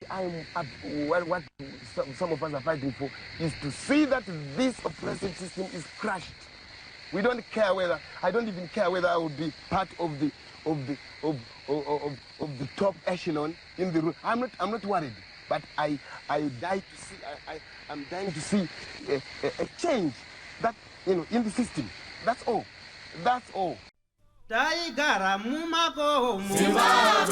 I'm up, what some of us are fighting for is to see that this oppressive system is crushed. We don't care whether, I don't even care whether I will be part of the of the of of, of, of the top echelon in the room. I'm not worried, but I die to see I'm dying to see a change that in the system. That's all. That's all. Taigara mumakomo, mumakomo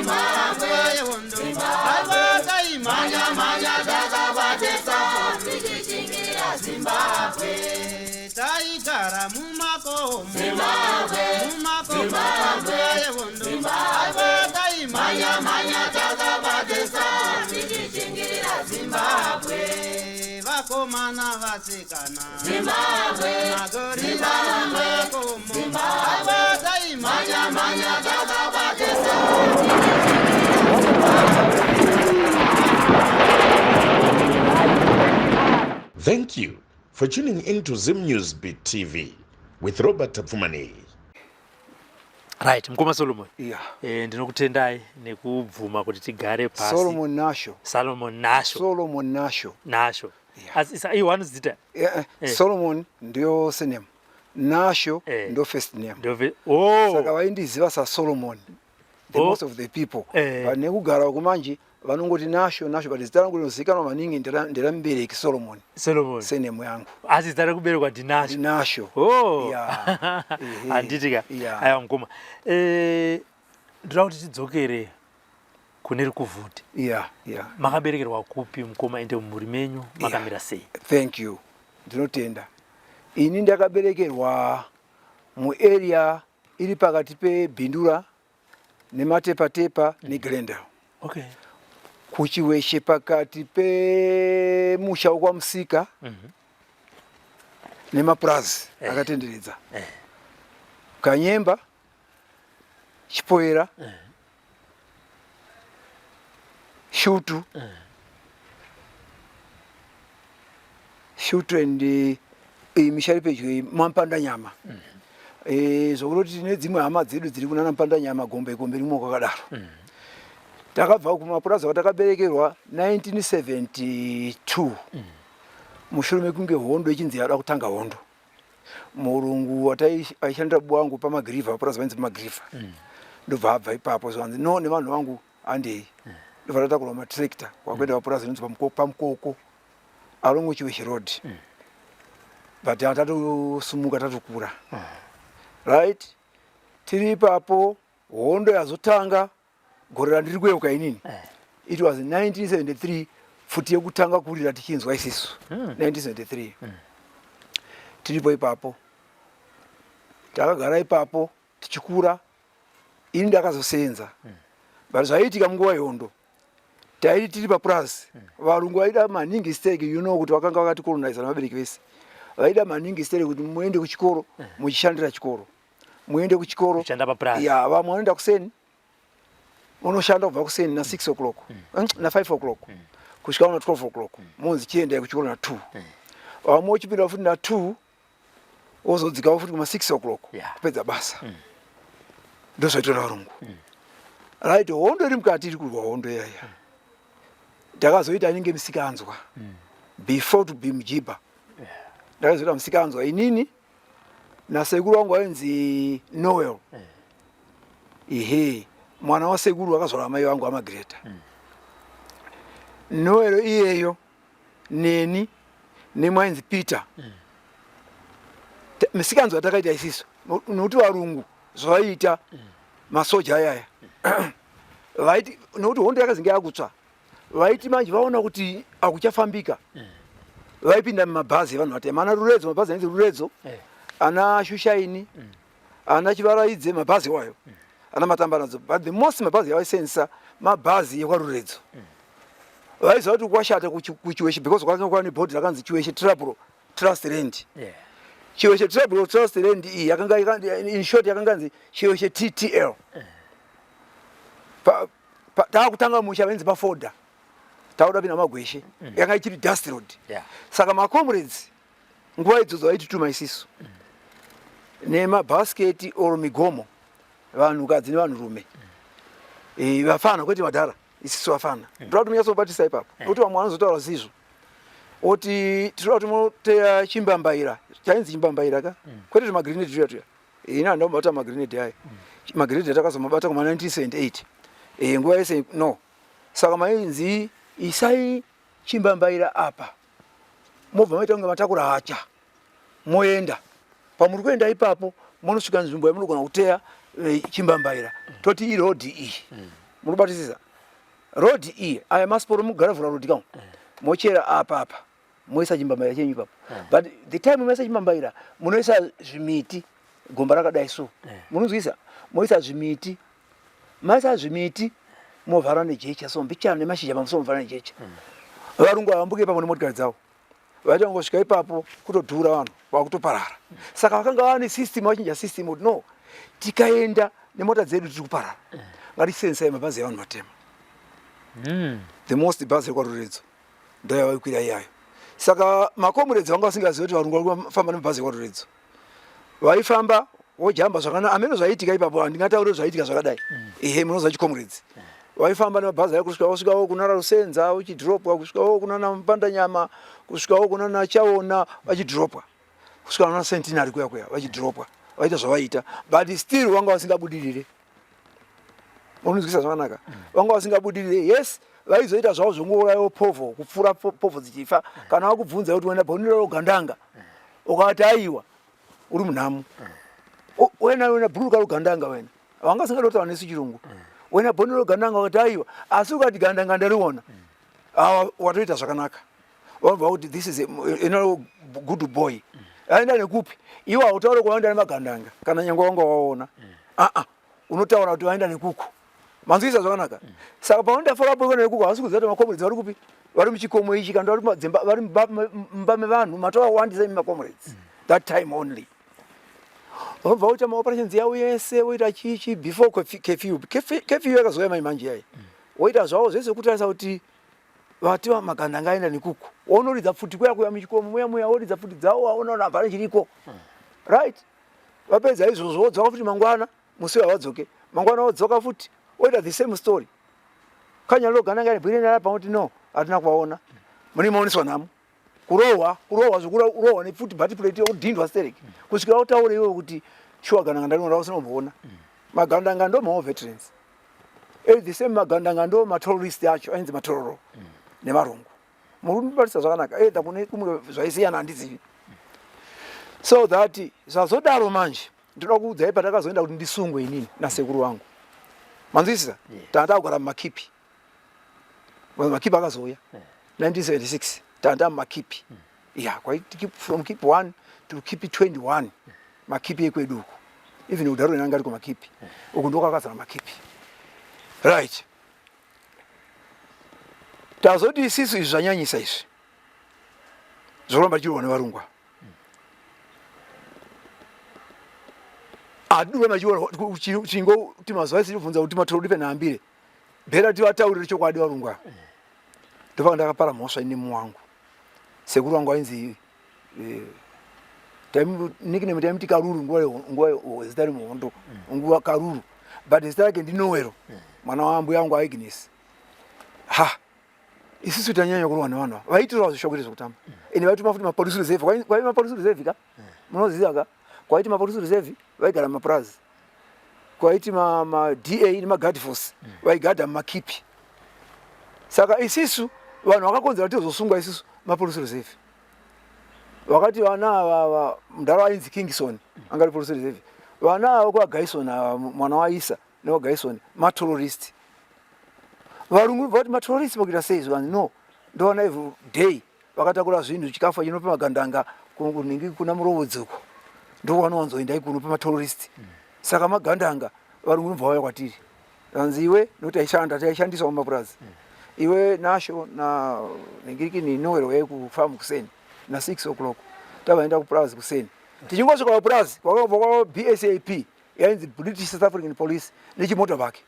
nguva yehondo. Aiwa, taimhanya mhanya takabatesa tichichingira Zimbabwe. Taigara mumakomo, mumakomo nguva yehondo. Aiwa, taimhanya mhanya takabatesa tichichingira Zimbabwe. Vakomana, vasikana, Zimbabwe. Magorira mumakomo. Aiwa, taimhanya mhanya takabatesa tichichingira Zimbabwe. Thank you for tuning in to Zim News Beat TV with Robert Tafumani. Right, mukoma Solomon. Yeah. Ndinokutendai nekubvuma kuti tigare pasi. Solomon Nasho. Solomon Nasho. Solomon Nasho. Nasho. Asi iwani zita? Yeah. Solomon ndiyo surname. Nasho ndo first name. Oh. Saka vaindiziva saSolomon. The most of the people. But nekugara kumanje vanongoti Nasho, Nasho, but zita rangu rinozivikanwa maningi nderamubereki, Solomon. Solomon. Surname yangu. Asi zita rekuberekwa ndiNasho. Ndinasho. Oh. Yeah. Ehe. Handiti ka? Yeah. Aiwa mukoma. Ndoda kuti tidzokere kune Rukuvhute. Makaberekerwa kupi, mukoma, ende mumhuri menyu makamira sei? Thank you. Ndinotenda. Ini ndakaberekerwa muarea iri pakati peBindura nemaTepatepa neGlendale. KuChiweshe, pakati pemusha wekwaMusika nemapurazi akatenderedza. Kanyemba, Chipoera, Shutu, Shutu and iyi misha iri pedyo iyi, Mampandanyama. Zvokutoti tine dzimwe hama dzedu dziri kunana Mpandanyama, Gombe Gombe, rimwe kwakadaro. Takabva kumapurazi kwatakaberekerwa 1972 mushure mekunge hondo ichinzi yada kutanga hondo. Murungu aishandira bwangu paMagirivha, papurazi vainzi paMagirivha, ndobva abva ipapo, zvanzi no nevanhu vangu handei. Ndobva tatakurwa matractor kwakuenda papurazi inonzi paMukoko, along Chiweshe Road. But tatosumuka, tatokura, right, tiri ipapo. Hondo yazotanga, gore randiri kuyeuka inini, it was 1973, futi yekutanga kurira tichinzwa isisu 1973. Tiripo ipapo, takagara ipapo tichikura. Ini ndakazosenza, but zvaiitika munguva yehondo, taiti tiri papurazi, varungu vaida maningi stereki, kuti vakanga vakaticoloniza navabereki vese, vaida maningi stereki kuti muende kuchikoro muchishandira chikoro, muende kuchikoro. Kushanda papurazi. Ya, vamwe vanoenda kuseni, unoshanda kubva kuseni na 6 o'clock, na 5 o'clock kusvika una 12 o'clock, monzi chiendai kuchikoro na 2. Vamwe uchipinda futi na 2, wozodzikawo futi kuma 6 o'clock kupedza basa. Ndozvaitora varungu, right. Hondo iri mukati, iri kurwa hondo iyaya. Ndakazoita inenge misikanzwa before to be mujibha. Ndakazoita musikanzwa inini nasekuru wangu ainzi Noel. Ehe, mwana wasekuru akazvara amai vangu amagreta. Noel iyeyo neni nemwe ainzi Peter. Misikanzwa takaita isisu nokuti varungu zvavaiita, masoja ayaya vaiti, nokuti hondo yakazinge yakutsva, vaiti manje vaona kuti akuchafambika, vaipinda mumabhazi evanhu vatema, ana Ruredzo, mabhazi ainzi Ruredzo, ana Shushaini, ana Chivaraidze, mabhazi wayo, ana Matambanadzo. But the most mabhazi yavaisenzesa mabhazi ekwaRuredzo. Vaiziva kuti kwashata kuChiweshe because kwakanga kwava nebhodhi rakanzi Chiweshe Tribal Trust Land. Chiweshe Tribal Trust Land iyi yakanga in short yakanga nzi Chiweshe TTL. Taakutanga musha vainzi pafoda, tauda pinda magweshe, yakanga ichiri dust road. Saka macomrades nguva idzodzo vaitituma isisu nemabhasiketi or migomo, vanhukadzi nevanhurume, vafana kwete madhara. Isisu vafana ndoda kuti munyatsobatisa ipapo, nokuti vamwe vanozotaura zizvo oti tinoda kuti muteya chimbambaira, chainzi chimbambaira ka, kwete zvemagrenade tuya tuya. Ini handina kubata magrenade aya. Magrenade atakazomabata kuma 1978, nguva yese no. Saka mainzi isai chimbambaira apa, mobva maita kunge matakura hacha, moenda pamuri kuenda ipapo, munosvika nzvimbo yamunogona kuteya chimbambaira. Toti irodhi iyi, munobatisisa rodhi iyi, aya masiporo mugaravhura rodhi kamwe, mochera apa apa, moisa chimbambaira chenyu ipapo. But the time moisa chimbambaira, munoisa zvimiti, gomba rakadai so, munonzwisa, moisa zvimiti. Maisa zvimiti, movhara nejecha so, mbichana nemashizha pamusoro, movhara nejecha. Varungu havambuke ipapo nemotikari dzavo, vaita kungosvika ipapo kutodhura, vanhu vakutoparara. Saka vakanga vane system, vachinja system kuti no, tikaenda nemota dzedu tiri kuparara, ngatisenzesai mabhazi evanhu vatema. The most bhazi rekwaRuredzo ndoyavaikwira iyayo. Saka macomrades vanga vasingazivi kuti varungu vari kufamba nemabhazi ekwaRuredzo. Vaifamba vojamba zvakanaka, ameno zvaiitika ipapo handingatauri zvaiitika zvakadai. Ehe, munoziva chicomrades, vaifamba nemabhazi ayo kusvika vasvikawo kunana Rusenza uchidropwa, kusvikawo kunana Mupandanyama, kusvikawo kunana Chaona vachidropwa, kusvika kunana Centenary kuya kuya vachidropwa, vaita zvavaita, but still vanga vasingabudirire. Unonzwisa zvakanaka? Vanga vasingabudirire. Yes, vaizoita zvavo zvongourayiwo povho, kupfuura povho dzichifa. Kana vakubvunza kuti wena bhoniro rogandanga, ukati aiwa, uri munhamo. Wena wena bhuruka rogandanga, wena vanga vasingadi kutaura nesu chirungu. Wena bhoniro rogandanga, ukati aiwa, asi ukati gandanga ndariona, awa watoita zvakanaka. Vabva kuti this is a good boy, aenda nekupi? Iwo hautaure kuvaenda nemagandanga kana nyange wanga waona. Aa, unotaura kuti vaenda nekuku. Manzwisa zvakanaka? Saka paunoenda follow up nekuku, havasi kuziva kuti macomrades vari kupi, vari muchikomo ichi kana vari mumadzimba, vari mumba mevanhu matowawandisa imi macomrades that time only. Vobva voita maoperations yavo yese, voita chichi before curfew. Curfew yakazouya mai manje yai, voita zvavo zvese kutarisa kuti vati magandanga aenda nekuku. Wonoridza pfuti kuya kuya muchikomo muya muya, woridza pfuti dzavo, waona hapana chiriko. Right, vapedza izvozvo, wodzoka futi mangwana. Musi havadzoke mangwana, wodzoka futi, woita the same story. Kanyalo gandanga nebwirina panoti no, hatina kuvaona, mune maoneswa nhamo, kurohwa, kurohwa zvekurohwa nepfuti, butt plate, yokudhindwa stereki, kusvikira utaure iwe kuti shuwa gandanga ndariona usina kumboona. Magandanga ndo mawar veterans. The same magandanga ndo materrorist acho ainzi matororo nevarungu. Muri kundibatisa zvakanaka? Either kune kumwe zvaisiyana, handizivi. So that zvazodaro manje, ndoda kuudzai patakazoenda kuti ndisungwe inini nasekuru vangu. Manzwisisa? Tanga takugara mumakipi. Makipi akazouya 1976, tanga tamumakipi ya kwaiti from keep 1 to keep 21, makipi ekwedu uku. Even kudharo nanga ariko makipi uku, ndokwakazara makipi. Right, tazoti isisu izvi zvanyanyisa, izvi zvoramba tichirwa nevarungu ava, hatidi kuramba chingoti mazuva ese tibvunza kuti matorodipe nhambire bhera, tivataurire chokwadi varungu ava. Ndopaka ndakapara mhosva ine muwangu. Sekuru wangu ainzi nickname taimuti Karuru, nguva zita remuhondo, nguva Karuru, but zita rake ndiNowero, mwana wambuya wangu Agnes. Ha, isusu tanyanya kurwa nevanhu ava, vaitirwa zvishoko zvekutamba. Ende vaituma futi mapolice reserve. Kwaiva mapolice reserve ka, munoziva ka, kwaiti mapolice reserve vaigara mumapurazi, kwaiti maDA nemaguard force vaigadha mumakipi. Saka isisu vanhu vakakonzera tizosungwa isusu mapolice reserve. Vakati vana ava, mudhara ainzi Kingson anga ari police reserve, vana ava kwaGaison ava, mwana waIsa newaGaison, materrorist. Varungu vati materrorist pakuita sei? Zvikanzi no, ndoona every day vakatakura zvinhu, chikafu chinopa magandanga kuningi kuna Murovodzi uko, ndovanowanzoenda ikuno pamaterrorist. Saka magandanga. Varungu nobva vauya kwatiri, vanzi iwe, nokuti taishanda, taishandiswa mumapurazi, iwe Nasho na ningirikini Noel, uyai kufamu kuseni na 6 o'clock. Tavaenda kupurazi kuseni, tichingosvika papurazi kwakabva kwa BSAP, yainzi British South African Police, nechimota vake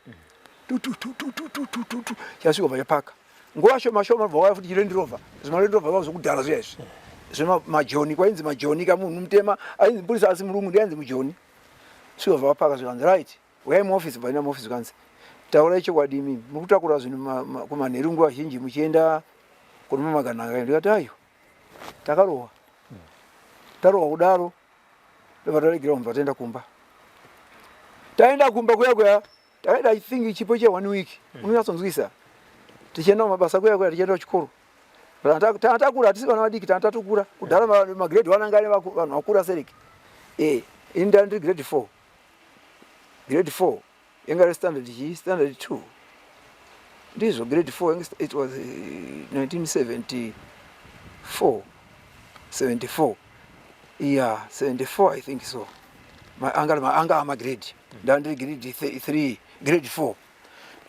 tututututututu chasvika bva chapaka. Nguva shoma shoma bva waya futi chiLand Rover, zvimaLand Rover zvavo zvokudhara zviya izvi zvemajoni, kwainzi majoni kamunhu mutema ainzi mupurisa asi murungu ndiainzi mujoni. Svika bva vapaka, zvikanzi right, uyai muofisi. Bvaenda muofisi, zvikanzi Taurai chokwadi imimi muri kutakura zvinhu kumanheru nguva zhinji muchienda kune mamagananga. Ndikati aiwa, takarohwa. Tarohwa kudaro ndobva taregera kumba taenda kumba. Taenda kumba kuya kuya takaenda I think chipo che one week unonyatsonzwisa. Tichienda kumabasa kuya kuya tichienda kuchikoro. Tanga takura, hatisi vana vadiki, tanga tatokura kudhara. Magrade 1 anga ane vanhu vakura sereki. Ini ndanga ndiri grade 4, grade 4 yanga iri standard chii, standard 2 ndizvo, grade 4. It was 1974, 74, yeah, 74 I think so. Anga amagrade, ndanga ndiri grade 3, grade 4,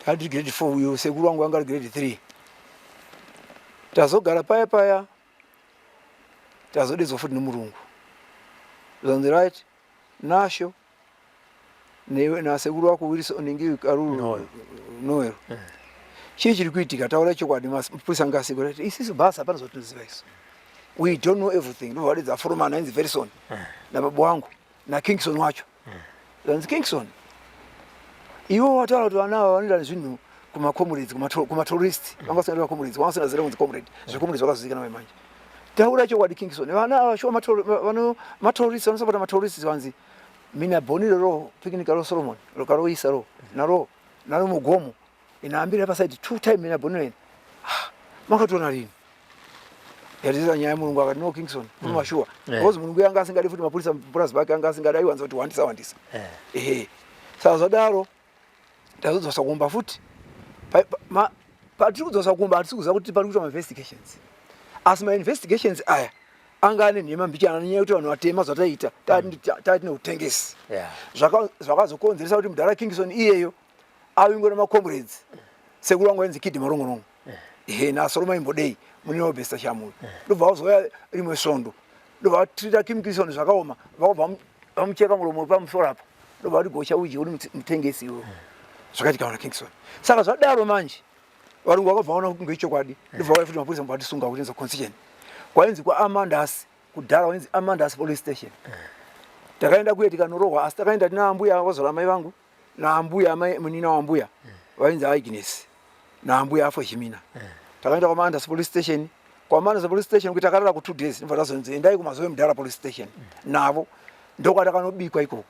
ndanga ndiri grade 4. Uyo sekuru wangu anga ari grade 3. Tazogara paya paya, tazodedzwa futi nemurungu, zvanzi, "Right, Nasho newe nasekuru wako Wilson ningi Karuru Noel. Noel, chii chiri kuitika? Taura chokwadi." Mapurisa anga asiko. Isisu basa hapana zvatinoziva isu, we don't know everything. Ndobva vadedza foromana ainzi Verison nababa wangu naKingson wacho. Zvanzi, "Kingson, iwo wataura kuti vana ava vanoenda nezvinhu kumacomrades, kumatourist." Vanga vasina macomrades, vanga vasina zera kunzi comrade. Zvecomrades zvakazozivikanwa manje. "Taura chokwadi, Kingson, vana ava shuwa matourist vanosapota matourist?" Vanzi, "Mina bhoniro ro picnic ro Solomon rokaroisa ro naro naro mugomo inaambira paside two time mina bhoniro ina." "Ah, makatoona rini?" Yatiza nyaya. Murungu akati, "No, Kingson, kuri mashuwa?" Because murungu yanga asingadi futi mapurisa purazi pake, anga asingadi, aiwanza kuti wandisa wandisa. Ehe, saka zvadaro tazodzosa kumba futi. Patiri kudzosa kumba, hatisi kuziva kuti pari kuitwa mainvestigations, asi mainvestigations aya anga ane nhema mbichana nenyaya yekuti vanhu vatema zvataiita tati neutengesi. Zvakazokonzeresa kuti mudhara Kingson iyeyo avingwe nemacomrades. Sekuru vangu vainzi Kidi Marongorongo, ehe, naSoroma Imbodei munini waBesta Shamuyo. Ndobva vazouya rimwe svondo, ndobva vatrita Kim Kingson zvakaoma, vakabva vamucheka muromo pamusoro apa, ndobva vati, "Gocha uji uri mutengesi iwewe." Zvakaitika kuna Kingson. Saka zvadaro manje varungu vakabva vaona kunge ichokwadi, ndobva vauya futi mapurisa, vatisunga kuti enza concession kwainzi kwaAmandas kudhara, wainzi Amandas Police Station. Takaenda kuye tikanorohwa, asi takaenda tina ambuya vazora mai vangu naambuya amai munina wambuya vainzi Agnes naambuya afo Jimina. Takaenda kwaMaandas Police Station, kwaMaandas Police Station kuti takarara ku 2 days, ndobva tazonzi endai kuMazowe Mudhara Police Station navo. Ndokwatakanobikwa ikoko.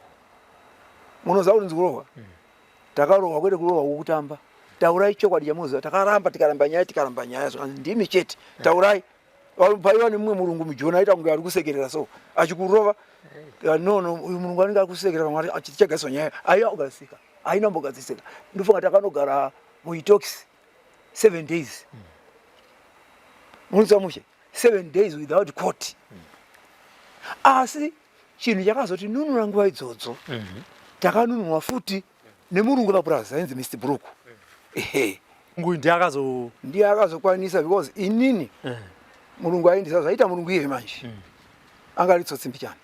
Munoziva kuti nzi kurohwa takarohwa, kwete kurohwa kwokutamba. "Taurai chokwadi chamunoziva." Takaramba, tikaramba nyaya, tikaramba nyaya. Zvakanzi, "Ndimi chete, taurai." Paiva nemumwe murungu mujoni aita kunge ari kusekerera so achikurova. No, no, uyu murungu anenge ari kusekerera, pamwe achichagadziswa nyaya aiwa kugadzisika, haina kumbogadzisika. Ndofunga takanogara muitokisi 7 days. Munonzwa mushe, 7 days without court. Asi chinhu chakazoti nunura nguva idzodzo, takanunurwa futi nemurungu wepapurazi ainzi Mr Brook, ehe. Nguyu ndiye akazo Ndiye akazokwanisa, because inini murungu aindisa zvaita murungu iye manje anga ari tsotsi mbichana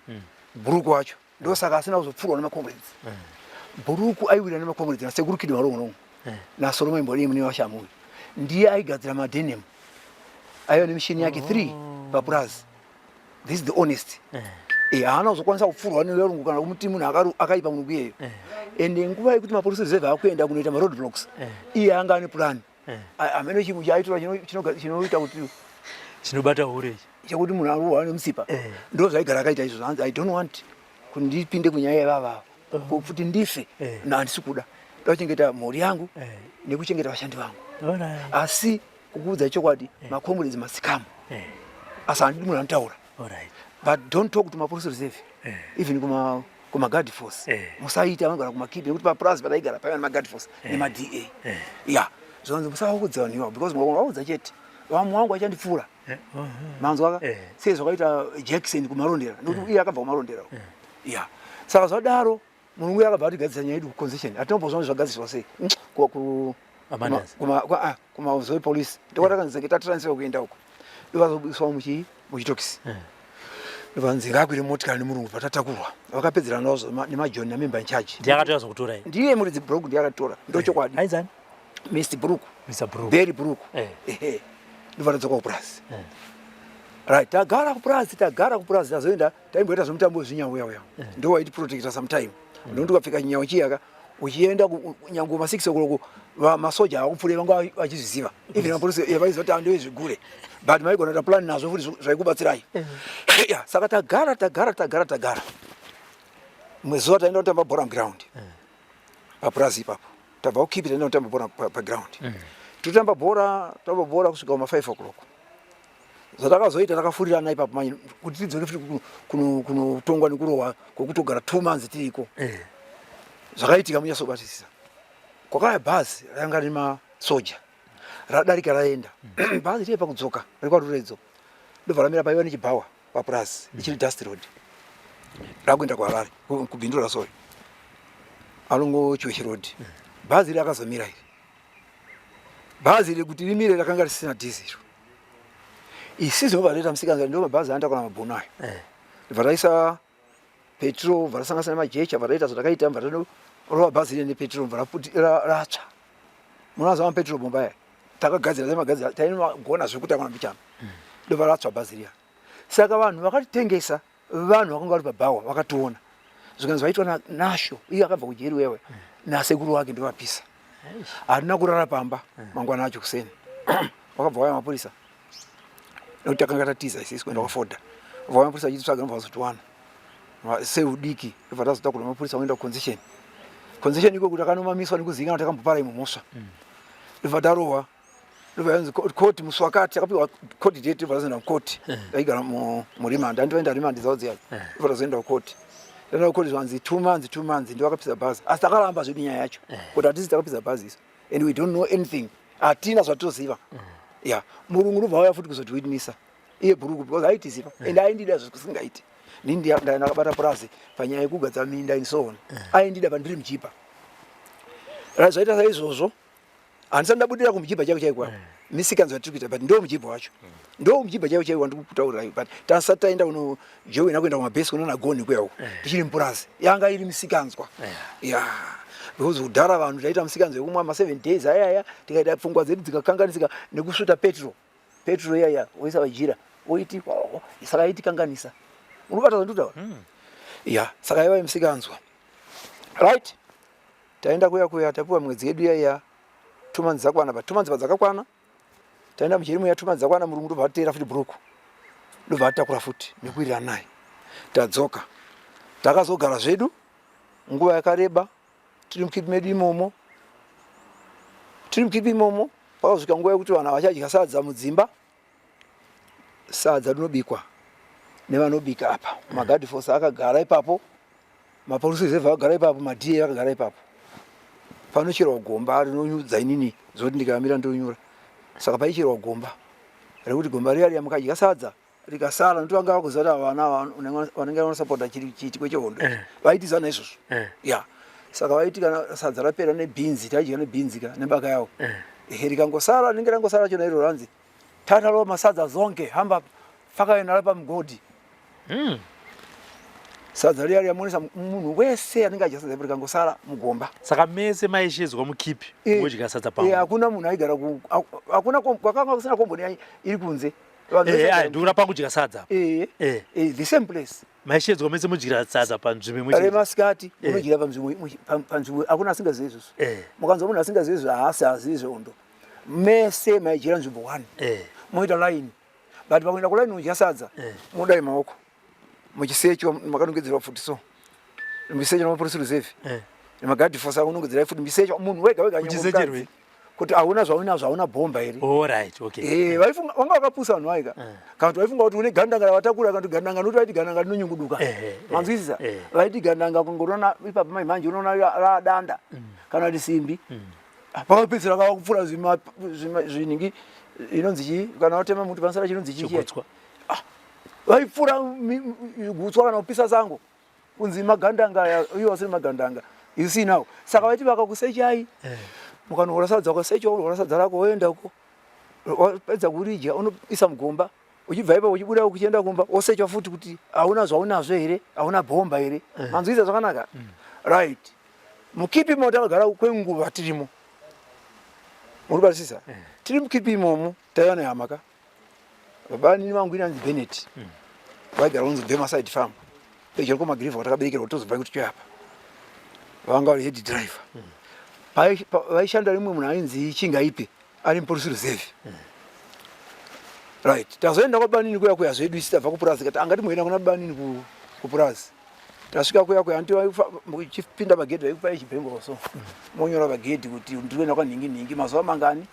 Brook wacho. Ndosaka asina kuzopfurwa nemacomrades. Brook aiwira nemacomrades nasekuru Kidi Marongorongo naSolomon Mbodei mune washamuyu. Ndiye aigadzira madenim, aiva nemishini yake 3 papurazi. This is the honest. Haana kuzokwanisa kupfurwa nevarungu kana kumuti munhu akaipa munhu iyeyo. Ende nguva yekuti mapolice reserve akuenda kunoita maroad blocks, iye anga ane plan. Amene chimwe chaaitora chinoita kuti chinobata hure ichi. Chekuti munhu arohwa nemutsipa. Ndo zvaigara akaita izvozvo. Hanzi, "I don't want kuti ndipinde kunyaya yevavava kuti ndife. Na handisi kuda, ndoda kuchengeta mhuri yangu nekuchengeta vashandi vangu." Asi kukuudza chokwadi, macomrades masikamu, asi handidi munhu anotaura. But don't talk to mapolice reserve, even kuma guard force. Musaita vanogara kumakipi, nekuti papurazi pataigara paiva nemaguard force nemaDA. Ya, zvanzi musavaudza vanhu ivavo, because mukavaudza chete vamwe vangu vachandipfuura. Manzwaka? Sei zvakaita Jackson kuMarondera, nekuti iye akabva kuMarondera. Ya, saka zvadaro murungu akabva atigadzisa nyaya yedu kuconcession. Hatinombozwa zvagadziswa sei. Amandas. KuMazoe Police ndokwatakanzi tatransfer kuenda uko. Ndovazobiswa muchitokisi, ndovanzi ngakwire motikari nemurungu. Patatakurwa vakapedzerana nazvo nemajoni namember in charge. Ndiye akatoya zokutora iyi? Ndiye muridzi Brook, ndiye akatora, ndochokwadi. Ainzani? Mr Brook. Mr Brook. Barry Brook. Ehe, ndobva tadzoka kupurazi. Right, tagara kupurazi, tagara kupurazi, tazoenda taimboita zvemutambo wezvinyawo uya uya, ndo waiti protecta sometime, ndokuti ukapfeka chinyawo chiyaka. Uchienda nyange ma 6 o'clock, masoja havakupfurei, vanga vachizviziva. Even mapolisi vaiziva kuti andiwe zvigure, but maigona kuita plan nazvo futi zvaikubatsirai. Yeah, saka tagara, tagara, tagara, tagara. Rimwe zuva taenda kutamba bhora muground papurazi ipapo. Tabva kukipi, taenda kutamba bhora paground. Totamba bhora, tamba bhora kusvika kuma 5 o'clock. Zvatakazoita, takafurirana ipapo manje kuti tidzoke futi kunotongwa nekurohwa kwekutogara 2 months tiriko. Zvakaitika, munyatsobatisisa, kwakauya bhazi ranga rine masoja, radarika, raenda. Bhazi riye pakudzoka rekwaRuredzo, ndobva ramira paiva nechibhawa papurazi, ichiri dust road rakuenda kuHarare, kuBindura, sorry, along Chiweshe Road. Bhazi iri akazomira iri, bhazi iri kuti rimire rakanga risina dhiziro. Isisu ndobva taita musikanzwa, ndo mabhazi anotakura mabhunu ayo. Ndobva taisa petrol, bva rasanganisa nemajecha, bva taita zvatakaita, bva tanorova bhazi rine nepetrol, bva ratsva. Munoziva mapetrol bomba aya takagadzira, taimagadzira, taimagona zvekutakura mbichana. Ndobva ratsva bhazi riya. Saka vanhu vakatitengesa, vanhu vakanga vari pabhawa vakationa, zvikanzi vaitwa naNasho, iye akabva kujeri wewe nasekuru wake, ndovapisa. Hatina kurara pamba. Mangwana acho kuseni wakabva waya mapurisa, nekuti takanga tatiza isisi kuenda kwaFoda. Vauya mapurisa achititsvaga, nobva vazotiwana seudiki. Ndobva tazotakurwa mapurisa kuenda kuconcession. Concession iko kuti takanomamiswa nekuzivikanwa takambopara imwe mhosva. Ndobva tarohwa, ndobva yanzi court musi wakati. Takapiwa court date, ndobva tazoenda kucourt. Taigara muremand, anditoenda remand dzavo dziya. Ndobva tazoenda kucourt. Taenda kucourt, zvanzi 2 months, 2 months, ndo vakapisa bhazi. Asi takaramba zvedu nyaya yacho kuti hatisi takapisa bhazi isu and we don't know anything, hatina zvatoziva. Ya, murungu ndobva auya futi kuzotiwitnessa iye bhuruku, because aitiziva and aindida zvikusingaiti. Nini ndakabata purazi panyaya yekugadza minda and so on. Aindida pandiri mujipa. Zvaita saizvozvo, handisati ndabudira kumujibha chaiko chaiko. Apa misikanzwa yatiri kuita, but ndo mujibha wacho, ndo mujibha chaiwo chaiwo wandiri kutaurirai. But tasati taenda kunojoina, kuenda kumabhesi kunona goni kuya uko, tichiri mupurazi, yanga iri misikanzwa ya, because kudhara vanhu taita misikanzwa yekumwa ma7 days ayaya, tikaita pfungwa dzedu dzikakanganisika nekusvuta petrol. Petrol iyaya woisa vajira woiti, saka aitikanganisa. Unobata zvandikutaura? Ya, saka yaiva misikanzwa, right? Taenda kuya kuya, tapiwa mwedzi yedu yaiya 2 months dzakwana. Pa 2 months padzakakwana, taenda mujeri muya, 2 months dzakwana, murungu ndobva ateera futi bhuruku, ndobva atakura futi nekuwirirana naye. Tadzoka, takazogara zvedu nguva yakareba tiri mukipi medu imomo. Tiri mukipi imomo, pakazosvika nguva yekuti vanhu havachadya sadza mudzimba. Sadza rinobikwa nevanobika apa, maguard force akagara ipapo, mapolice reserve akagara ipapo, maDA akagara ipapo. Panocherwa gomba rinonyudza, inini zvokuti ndikamira ndonyura. Saka paicherwa gomba rekuti gomba riya riya mukadya sadza rikasara, nokuti vanga vakuziva kuti ava vana vanenge vanosapota chiitiko chehondo. Vaitiza naizvozvo. Ya, saka vaiti kana sadza rapera nebhinzi, taidya nebhinzi ka nebaka yawo. Ehe, rikangosara, rinenge rangosara rachona iro, ranzi thatha lo masadza zonke, hamba faka yena lapha mugodi. Sadza riya riyamonesa munhu wese anenge adya sadza rikangosara mugomba. Saka mese maishedzwa mukipi modya sadza pamwe? Hakuna munhu aigara hakuna kwakanga kusina komboni iri kunze. Vanhu vese vaigara Ndikura pakudya sadza. The same place. Maishedzwa mese modyira sadza panzvimbo imwe chete? Remasikati munodyira panzvimbo, panzvimbo. Hakuna asingazivi izvozvo. Mukanzwa munhu asingazivi izvozvo, haasi azivi zvehondo. Mese maidyira nzvimbo one. Moita line, but pakuenda kulaini unodya sadza, modai maoko muchisechwa, makanongedzerwa futi, so muchisechwa nemapolice reserve nemaguard force akunongedzerai futi, muchisechwa munhu wega wega nyangwe Muchisecherwei? mukadzi, kuti hauna zvaunazvo, hauna bhomba here? Alright, okay. Vaifunga vanga vakapusa vanhu vaika, kana kuti vaifunga kuti une gandanga ravatakura, kana kuti gandanga, nokuti vaiti gandanga rinonyunguduka. Manzwisisa? Vaiti gandanga kungorona ipapo mai manje unoona radanda kana kuti simbi. Pakapedzisira kava kupfura zviningi inonzi chii, kana watema muti panosara chinonzi chii chiya? Chigutswa. Vaipfura gutswa kana kupisa sango, kunzi magandanga aya, iwo asiri magandanga, you see now. Saka vaiti vakakusechai, mukanohora sadza, ukasechwa, unohora sadza rako, woenda uko, wapedza kuridya unoisa mugomba. Uchibva ipapo uchibuda uchienda kumba, wosechwa futi kuti hauna zvaunazvo here, hauna bhomba here. Manzwisa zvakanaka? Right, mukipi imo takagara kwenguva tirimo, muri kubatisisa? Tiri mukipi imomo, taiva nehama ka. Baba nini vangu inanzi Benet, vaigara kunzi Bemaside Farm, pedyo kwamagirivha kwatakaberekerwa, tozobva kuti toyapa. Vanga vari head driver. Vaishanda rimwe munhu ainzi Chingaipe ari mupolice reserve. Right, tazoenda kwabanini kuya kuya zvedu isi tabva kupurazi kati angati muenda kuna banini kupurazi. Tasvika kuya kuya anti uchipinda pagedhi vaikupai chibhengoro so. Monyora pagedhi kuti ndiri kuenda kwanhingi nhingi mazuva mangani?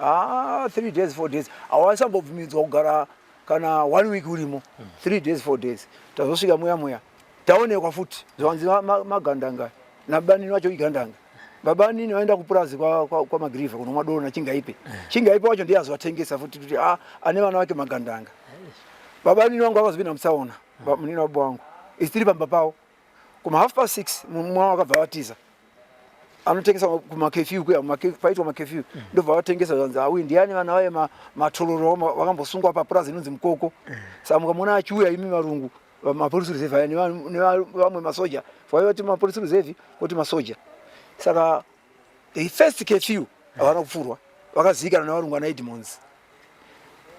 Ah, 3 days 4 days. Awasambobvumidzwa kugara kana one week urimo. 3 days 4 days. Tazosvika muya muya. Taonekwa futi zvanzi magandanga nabanini wacho igandanga. Babanini vaenda kupurazi kwaMagirivha kwa kunomwa doro naChingaipe. Chingaipe wacho ndiye azovatengesa futi kuti ah, ane vana vake magandanga. Babanini wangu vakazopinda mutsaona munini wababa wangu isi tiri pamba pavo kuma 6:30 mumwe wavo akabva vatiza anotengesa kumakefyu kuya paitwa makefyu ndobva vatengesa zvanzi awi ndiani vana vaye matororo vakambosungwa papurazi inonzi Mukoko. Saka mukamuona achiuya imi varungu mapolice reserve aya nevamwe masoja vaiva ti mapolice reserve kuti masoja. Saka the first curfew havana kupfurwa, vakazivikana nevarungu ana Edmonds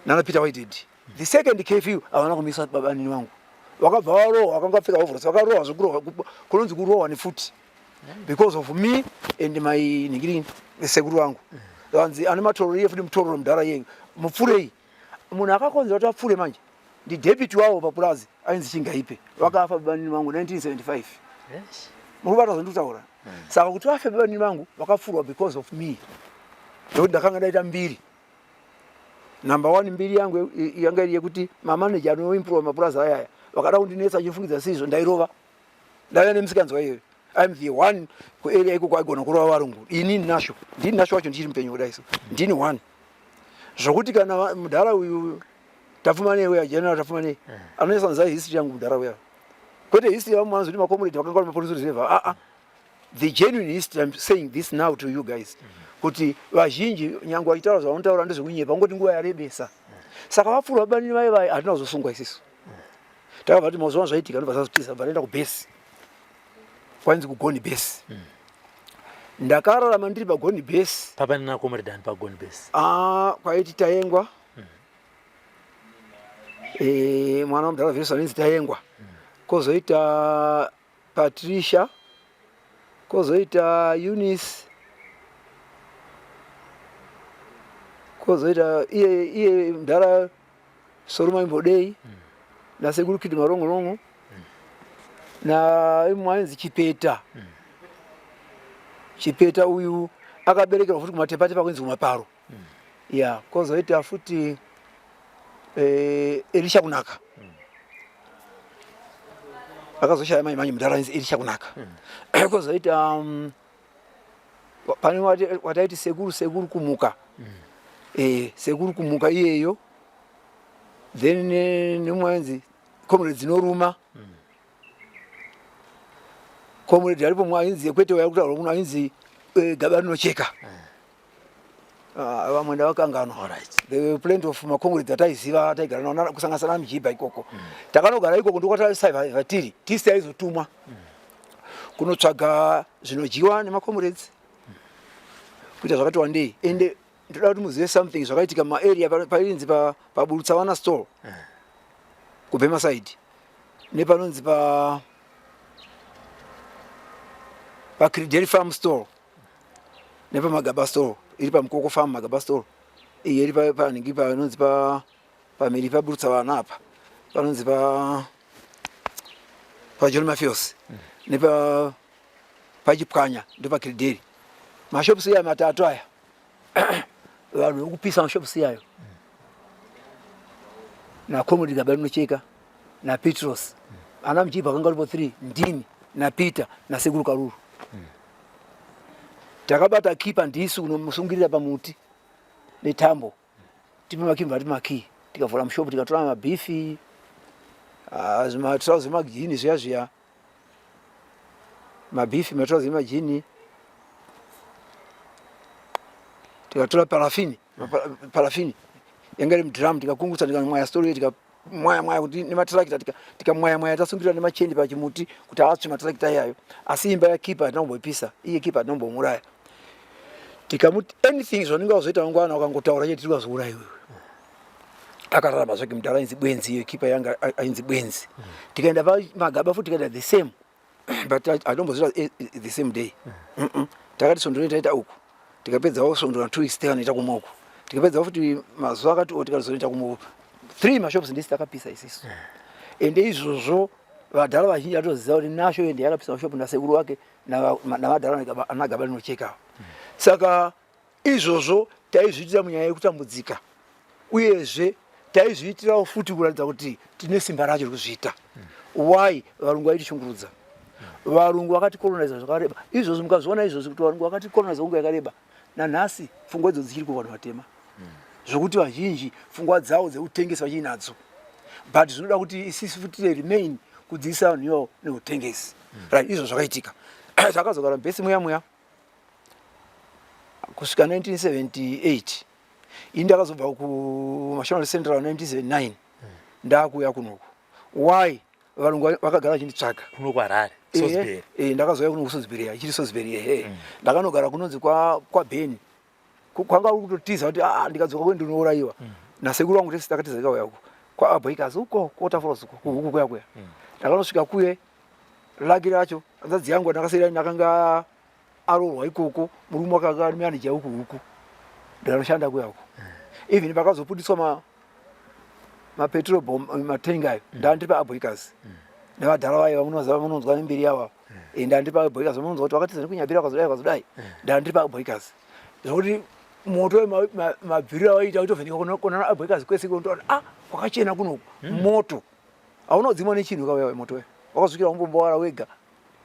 nana Peter Whitehead. The second curfew havana kumisa babanini vangu, vakabva varohwa, vakanga vapfeka overalls, vakarohwa zvekurohwa kunonzi kurohwa nefuti because of me and my nhingirini sekuru vangu. Vanzi ane matororo iye futi mutororo mudhara iye mupfurei. Munhu akakonzera kuti apfure manje ndi deputy wavo papurazi ainzi Chingaipe, vakafa babanini vangu 1975. Yes. Muri kubata zvandikutaura? Saka kuti vafe babanini vangu vakapfurwa because of me, nekuti ndakanga ndaita mbiri. Number one mbiri yangu yanga iri yekuti mamanager anoimprove mapurazi aya aya vakada kundinetsa achifungidza sizvo ndairova. Ndaiva nemusikanzwa iyoyo. I'm the one kuarea ikoko aigona kurova varungu. Ini nasho ndini nasho wacho ndichiri mupenyu kudai so ndini one zvokuti kana mudhara uyu Tapfumanei uya general Tapfumanei anonyatsanza history yangu mudhara uya, kwete history yavamwe vanozoti macomrade vakanga vari mapolice reserve. Ah, the genuine history. I'm saying this now to you guys kuti vazhinji nyange vachitaura zvavanotaura ndezvekunyepa, ungoti nguva yarebesa. Saka vapfurwa banini vai vai hatina kuzosungwa isisu. Takabva kuti mazuva zvaitika ndobva tazotiza, bva taenda kubhesi kwainzi kuGoni Base. Ndakararama ndiri paGoni Base. Papa nina comrade ani paGoni Base? Ah, kwaiti Tayengwa. Mwana wamudhara Vhesi anonzi Tayengwa. Kozoita Patricia, kozoita Eunice, kozoita iye iye mudhara Soruma Imbodei nasekuru Kid Marongorongo na imwe ainzi Chipeta. Chipeta uyu akaberekerwa futi kumatepatepa kuinzi kumaparo. Ya, kozoita futi Elisha Kunaka. Akazoshaya manje manje mudhara ainzi Elisha Kunaka. Kozoita pane wataiti sekuru sekuru Kumuka. Sekuru Kumuka iyeyo. Then nemwe ainzi comrade Dzinoruma. Comrade aripo mwe ainzi kwete uya kutaura muno ainzi Gaba Rinocheka. Vamwe ndavakanganwa. There were plenty of macomrades ataiziva taigara navo kusanganisa naMujibha ikoko. Takanogara ikoko ndokwataisaiva tiri tisi taizotumwa kunotsvaga zvinodyiwa nemacomrades kuita zvakati wandei. Ende ndoda kuti muzive something zvakaitika mumaarea painzi paBurutsavana store kuBhema side nepanonzi paCredel Farm store nepaMagaba store iri paMukoko Farm. Magaba store iyi iri panhingi panonzi pamhiri paBurutsavana apa panonzi paJohn Mafios nepa paChipwanya ndopaCredel. Mashops iya matatu aya vanhu vekupisa mashops iyayo naComrade Gaba Rinocheka naPetros ana Muchibva kanga ripo 3 ndini naPeter nasekuru Karuru. Takabata kipa ndisu kunomusungirira pamuti netambo, tipe makii mvati makii, tikavhura mushopu tikatora mabhifi, zvimatrauzi emajini zviya zviya, mabhifi, matrauzi emajini, tikatora parafini, parafini yanga iri mudhiramu, tikakungutsa tikamwaya story, tikamwaya mwaya kuti nematarakita, tikamwaya mwaya tasungirira nemacheni pachimuti kuti atsve matarakita iyayo. Asi imba yakipa hatina kumboipisa, iye kipa hatina kumbomuuraya. Tikamuti anything zvaunenge wazoita mangwana ukangotaura chete tiri kuzouraya iwewe. Akararama zvake mudhara ainzi Bwenzi, iyo kipa yanga ainzi Bwenzi. Tikaenda pamagaba futi tikaita the same. But hatombozviita the same day. Takati svondo rino taita uku, tikapedzawo svondo na 2 weeks, tikanoita kumwe uku, tikapedzawo futi mazuva akati o, tikatozonoita kumwe uku. Three mashops ndisi takapisa isisu. Ende izvozvo vadhara vazhinji vatoziva kuti Nasho ende yakapisa mashopu nasekuru wake navadhara anagaba rinocheka. Saka izvozvo taizviitira munyaya yekutambudzika, uyezve taizviitirawo futi kuratidza kuti tine simba racho rekuzviita. Why varungu vaitishungurudza? Varungu vakatikoloniza zvakareba. Izvozvo mukazviona izvozvo kuti varungu vakatikoloniza nguva yakareba, nanhasi pfungwa idzo dzichiri kuvanhu vatema, zvokuti vazhinji pfungwa dzavo dzekutengesa vachiinadzo. But zvinoda kuti isisu futi remain kudzidzisa vanhu ivavo neutengesi. Right, izvo zvakaitika. Takazogara mubhesi muya muya kusvika 1978. Ini ndakazobva kuMashonaland Central 1979, ndakuuya kunoku. Why varungu vakagara vachinditsvaga? Kuno kuHarare? Salisbury? Ndakazouya kuno kuSalisbury, ichiri Salisbury, ehe. Ndakanogara kunonzi kwaBen. Kwanga kuri kutotiza kuti ah, ndikadzoka kwe ndinourayiwa. Nasekuru vangu tese takatiza, tikauya uko kwaAboikas uko, kuWaterfalls uko, kuhuku kuya kuya. Ndakanosvika kuye, laki racho hanzvadzi yangu ndakasiyira ndakanga aroorwa ikoko, murume wakanga ari manager uku huku, ndikanoshanda kuya uko. Even pakazoputitswa mapetrol bomb, matenga ayo, ndandiri paAboikas nevadhara vayo vamunoziva, munonzwa nembiri yavo. Ndandiri paAboikas, munonzwa kuti vakatiza nekuNyabira, vakazodai, vakazodai. Ndandiri paAboikas zvokuti moto mabviriro awaiita utovheneka kuna Aboikas kwese, kunotoona ah, kwakachena kunoku. Moto hauna kudzimwa nechinhu kauya moto uyo wakasvikira umbombowara wega.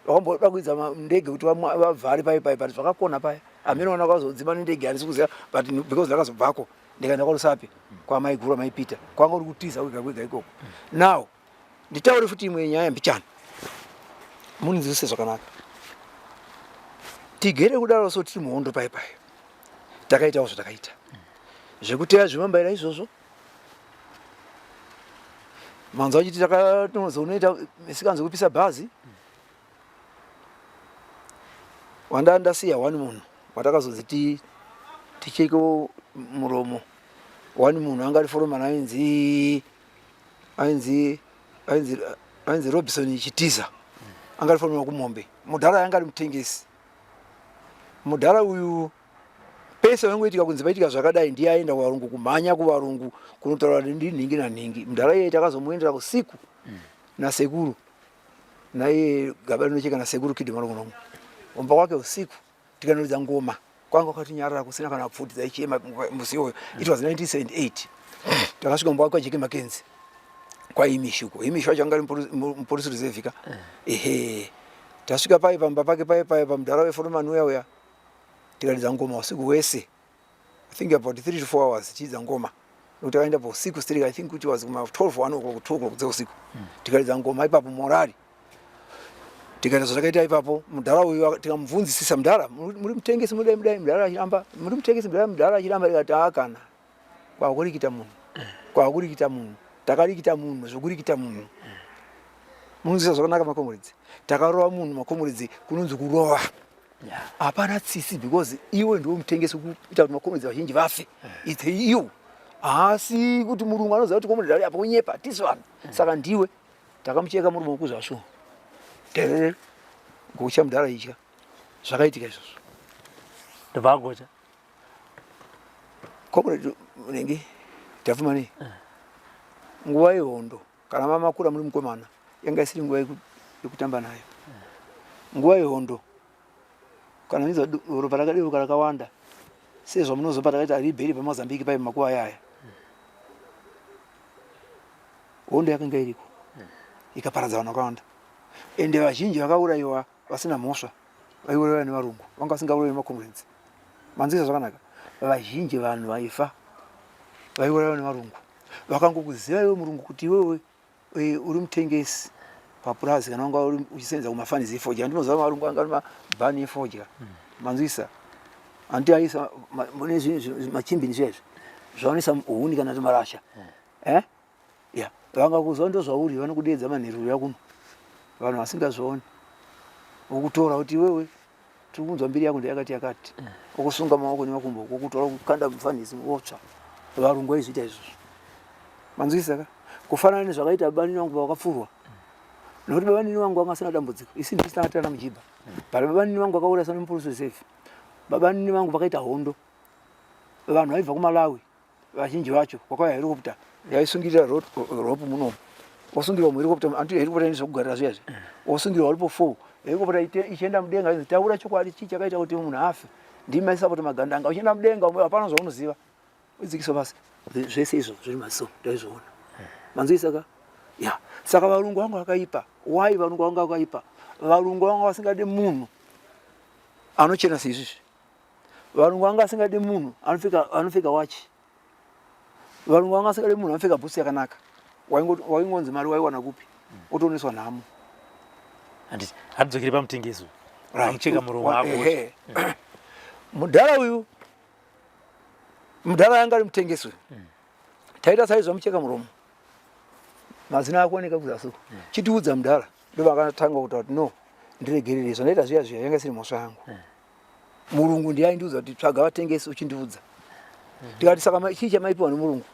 Wakamboda kuidza ndege kuti vavhare pai pai, but zvakakona paya. Hamene wana wakazodzima nendege, handisi kuziva, but because ndakazobvako ndikaenda kwaRusape kwamaiguru amaipita, kwanga uri kutiza kwega kwega ikoko. Now nditaure futi imwe nyaya mbichana, muninzwise zvakanaka. Tigere kudaro, so tiri muhondo pai pai, takaitawo zvatakaita zvekuteya zvimambaira izvozvo. Manzwa achiti takatozonoita misikanzo kupisa bhazi wanda ndasiya one munhu watakazonzi ticheke muromo. One munhu anga ari foromani, ainzi Robinson Chitiza, anga ari foromani kumombe. Mudhara anga ari mutengesi. Mudhara uyu pese vangoitika kunzi paitika zvakadai, ndiye aenda kuvarungu, kumhanya kuvarungu kunotaura ndi nhingi nanhingi. Mudhara iyeye takazomuendera usiku nasekuru, naiye gaba rinocheka, nasekuru Kidhi Marongorongo, kumba kwake usiku, tikanoridza ngoma. Kwanga kwakatinyarara, kusina kana pfuti dzaichema musi iwoyo. It was 1978. Takasvika mumba kwake Makenzi kwaImishi uko. Imishi wacho anga ari mupolice reserve ka. Ehe, tasvika pai pamba pake pai pai pamudhara weforomani uya uya, tikaridza ngoma usiku hwese. I think about 3 to 4 hours tichiridza ngoma, nokuti takaenda pausiku still. I think kuti was kuma 12, 1 o'clock, 2 o'clock dzeusiku. Tikaridza ngoma ipapo, morari, tikaita zvatakaita ipapo. Mudhara uyu tikamubvunzisisa, "Mudhara, muri mutengesi, mudai mudai?" Mudhara achiramba. "Muri mutengesi, mudhara?" Mudhara achiramba. Tikati, "Haa, kana kwakurikita munhu, kwakurikita munhu." Takarikita munhu zvokurikita munhu, munonzwisa zvakanaka makomuredzi. Takarova munhu makomuredzi, kunonzi kurova hapana tsitsi, because iwe ndiwe mutengesi kuita kuti makomuredzi vazhinji vafe. It's you, haasi kuti murungu anoziva kuti komuredzi ari apa kunyepa, tisu vanhu. Saka ndiwe. Takamucheka murume wekuzvasvo terere gocha, mudhara itya zvakaitika izvozvo. Ndobva agocha? Comrade Munenge Tapfumanei, nguva yehondo, kana mamakura muri mukomana, yanga isiri nguva yekutamba nayo. Nguva yehondo, kana inzwa ropa rakadeuka rakawanda sezvamunozopa takaita ribheri paMozambique pai makuva ayaya, hondo yakanga iriko ikaparadza vanhu vakawanda, ende vazhinji vakaurayiwa vasina mhosva, vaiurayiwa nevarungu, vanga vasingaurayiwi nemacongreds. Manzwisa zvakanaka? Vazhinji vanhu vaifa vaiurayiwa nevarungu. Vakangokuziva iwe murungu kuti iwewe uri mutengesi papurazi, kana wanga uri uchisenza kumafanisi efodya, ndinoziva varungu anga ari mabhani efodya. Manzwisa? Hanti aisa mune machimbini zviya izvi zvavanoisa huni kana kuti marasha, eh? Ya, vanga kuziva ndo zvauri, vanokudeedza manheru uya kuno vanhu vasingazvioni, vokutora kuti iwewe tiri kunzwa mbiri yako ndeyakati yakati, okusunga maoko nemakumbo, wokutora kukanda mufanisi wotsva. Varungu vaizviita izvozvo, manzwisisa ka? Kufanana nezvakaita bani vangu pavakapfurwa. Nokuti baba nini wangu vanga vasina dambudziko, isi ndisu tanga tana mujibha. But baba nini vangu vakaurayiswa nemupurisa reserve. Baba nini vangu vakaita hondo. Vanhu vaibva kuMalawi vazhinji vacho kwakauya helicopter yaisungirira rope munomu. Wosungirwa muhelicopter, anti helicopter ine zvekugarira zviya zviya. Wosungirwa uripo 4. Helicopter ichienda mudenga inzi taura chokwadi chii chakaita kuti munhu afe. Ndimi maisapota magandanga. Uchienda mudenga umwe hapana zvaunoziva. Udzikiswa pasi. Zvese izvo zviri maziso ndaizviona. Manzwisa ka? Ya. Saka varungu vangu vakaipa. Why varungu vangu vakaipa? Varungu vangu vasingade munhu anochena seizvizvi. Varungu vangu vasingade munhu anopfeka anopfeka wachi. Varungu vangu vasingade munhu anopfeka bhutsu yakanaka. Waingonzi mari waiwana kupi? Otooneswa nhamo. Handiti hatidzokere pamutengesi uyu. Amucheka muromo wako. Mudhara uyu mudhara yanga ari mutengesi uyu. Taita saizvo mucheka muromo. Mazino akuoneka kuzasi uku. Chitiudza mudhara. Ndovakatanga kutaura kuti no ndiregerere zvandaita zviya zviya yanga isiri mhosva yangu. Murungu ndiye aindiudza kuti tsvaga vatengesi uchindiudza. Tikati saka chii chamaipiwa nemurungu?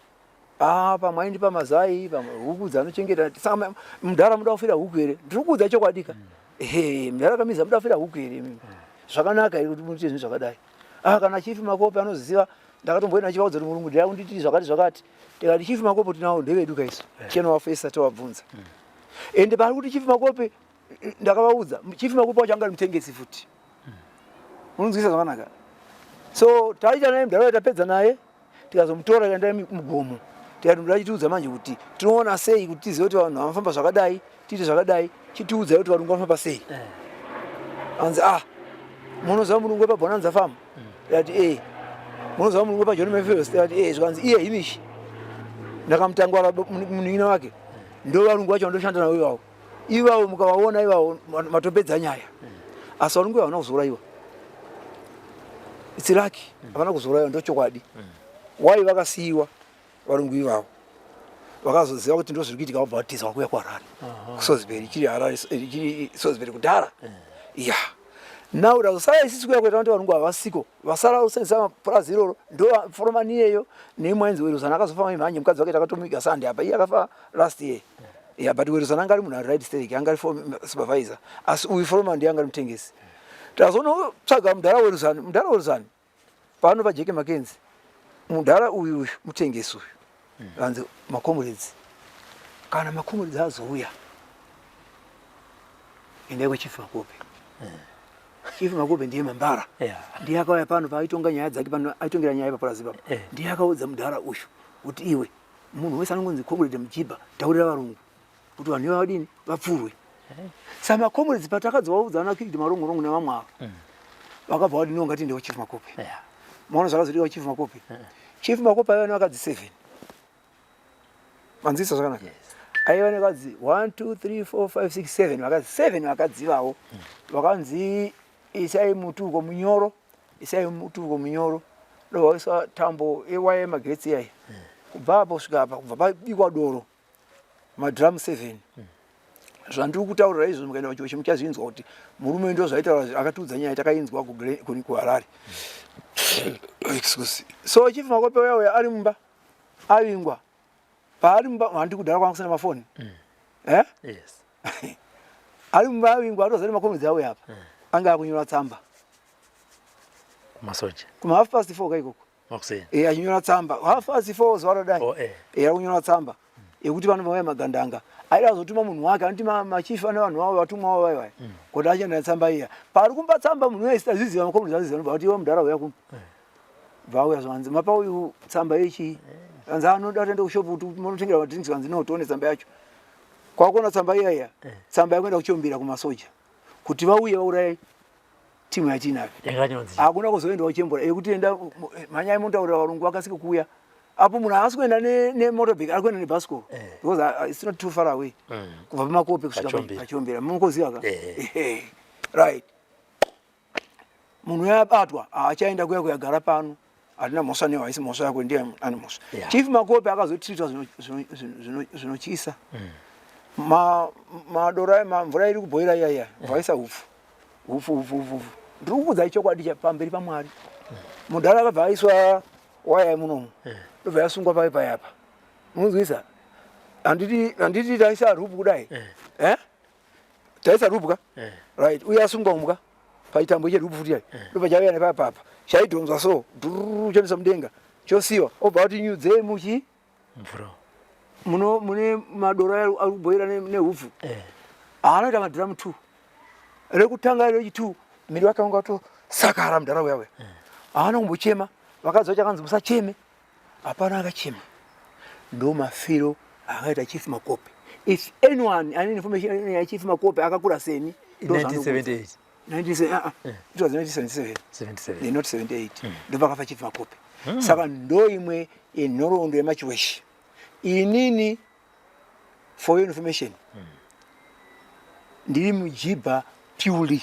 Ah, pamwe aindipa mazai, pamwe huku dzanochengeta. Saka mudhara muda kufira huku here? Ndiri kuudza chokwadi ka. Ehe, mudhara kamiza muda kufira huku here imimi? Zvakanaka here kuti muite zvinhu zvakadai? Ah, kana chief Makope anoziva ndakatomboenda ndichivaudza kuti murungu ndiye kunditi zvakati zvakati. Tikati chief Makope tinawo ndevedu kaisu. Tichinovafesa tovabvunza. Ende paari kuti chief Makope ndakavaudza chief Makope wacho anga ari mutengesi futi. Unonzwisa zvakanaka. So taita naye mudhara tapedza naye tikazomutora tikaenda mugomo tikati mudhara chitiudza manje kuti tinoona sei kuti tizive kuti vanhu vanofamba zvakadai tiite zvakadai chitiudzai kuti varungu vanofamba sei. Anzi ah munoziva murungu wepaBonanza Farm? Tikati eh. Munoziva murungu wepaJohn Mayfield? Tikati eh. Zvikanzi iye Himish ndakamutangwara munin'ina wake ndo varungu vacho vandoshanda navo ivavo. Ivavo mukavaona ivavo matopedza nyaya. Asi varungu havana kuzourayiwa. It's lucky havana kuzourayiwa ndochokwadi. Why vakasiyiwa varungu ivavo? Vakazoziva kuti ndozviri kuitika vabva vatiza vakuuya kuHarare. KuSalisbury ichiri Harare ichiri Salisbury kudhara. Yeah. Now tazosara isisi kuya kuita kuti varungu havasiko. Vasara kusenzesa mapurazi iroro ndo foromani iyeyo neimwe ainzi Weruzana akazofa mhanje mukadzi wake takatomuiga Sunday apa iye akafa last year. Yeah, but Weruzana anga ari munhu ari right sterek anga ari supervisor asi uyu foromani ndiye anga ari mutengesi. Tazonotsvaga mudhara Weruzani, mudhara Weruzani pano paJeke Mackenzie mudhara uyu uyu mutengesi uyu vanzi macomrades kana macomrades azouya endai kwachief Makope. Chief Makope ndiye mambara. Ndiye akauya pano paaitonga nyaya dzake pano aitongera nyaya papurazi ipapo. Ndiye akaudza mudhara uyu kuti iwe munhu wese anongonzi comrade Mujibha taurira varungu kuti vanhu ivava vadini vapfurwe. Saka macomrades patakazovaudza ana Kid Marongorongo nevamwe ava vakabva vati no ngatiende kwaChief Makope. Maona zvakazoitika kwaChief Makope? Chief Makope aiva nevakadzi 7. Manzwisisa zvakanaka? Aiva nevakadzi 1 2 3 4 5 6 7 vakadzi 7 vakadzi ivavo vakanzi isai muti uko munyoro isai muti uko munyoro ndovaisa tambo yewaya yemagetsi iyaya kubva apo kusvika apa kubva pabikwa doro madrum 7 zvandiri kutaurira izvo mukaenda kuchiweshe muchazvinzwa kuti murume ndo zvaitaura akatiudza nyaya takainzwa kuHarare. Excuse. So Chief Makope uya uya ari mumba avingwa paari mumba handi kudhara kwanga kusina mafoni. Eh? Yes. Ari mumba avingwa atozari makomedzi auya apa. Anga akunyora tsamba. Kumasoja. Kuma 4:30 ka ikoko. Makuseni. Eh, achinyora tsamba. 4:30 zuva radai. Oh, eh. Eh, akunyora tsamba. Yekuti vanhu vauya magandanga. Aida kuzotuma munhu wake, anoti machief ane vanhu vavo vatumwa vavo vaya vaya. Kuti achienda netsamba iya. Paari kumba tsamba munhu uya aziziva makomedzi aziziva anobva kuti iwe mudhara uya kuno. Vauya zvanzi mapa uyu tsamba yechi. Anzi anoda kuenda kushop kuti munotengera madrinks anzi no tione tsamba yacho. Kwakuona tsamba iya iya. Tsamba yakuenda kuchombira kumasoja. Kuti vauye vauraye timu yatinayo. Hakuna kuzoenda kuchembura yekuti enda mhanyai motaurira varungu vakasike kuuya. Apo munhu haasi kuenda nemotorbike ari kuenda nebhasikoro. Because it's not too far away. Kubva pamakope kusvika pachombera. Munokoziva ka? Right. Munhu uya abatwa haachaenda kuya kuyagara pano. Hatina mhosva newe, haisi mhosva yako, ndiye ane mhosva. Chief Makope akazotreatwa zvinotyisa. Madora mvura iri kubhoira iya iya, vaisa hupfu. Hupfu hupfu hupfu. Ndiri kukuudzai chokwadi pamberi paMwari. Mudhara akabva aiswa waya munomu. Ndobva yasungwa paye paye apa. Munonzwisa? Handiti handiti taisa rupu kudai. Eh? Taisa rupu ka? Eh. Right, uye asungwa umu ka? Paitambo cherupu futi yayi. Ndobva chauya nepapapa. Chaidhonzwa so, dhururu choendeswa mudenga. Chosiwa, obva ati nyudzei muchi Mvura. Muno mune madoro aya ari kubhoira nehupfu. Eh. Anoita madhiramu 2. Rekutanga rechi 2 miri wake wanga watosakara mudhara uya uya. Haana kumbochema. Vakadzi vacho akanzi musacheme. Hapana akachema. Ndo mafiro akaita Chief Makope. If anyone ane information ya Chief Makope akakura seni ndo zvaanokuudza. 1978. 19 it was 1977. 77. Eh, not 78. Ndopakafa Chief Makope. Saka ndo imwe yenhoroondo yemachiweshi. Inini for your information ndiri mujibha purely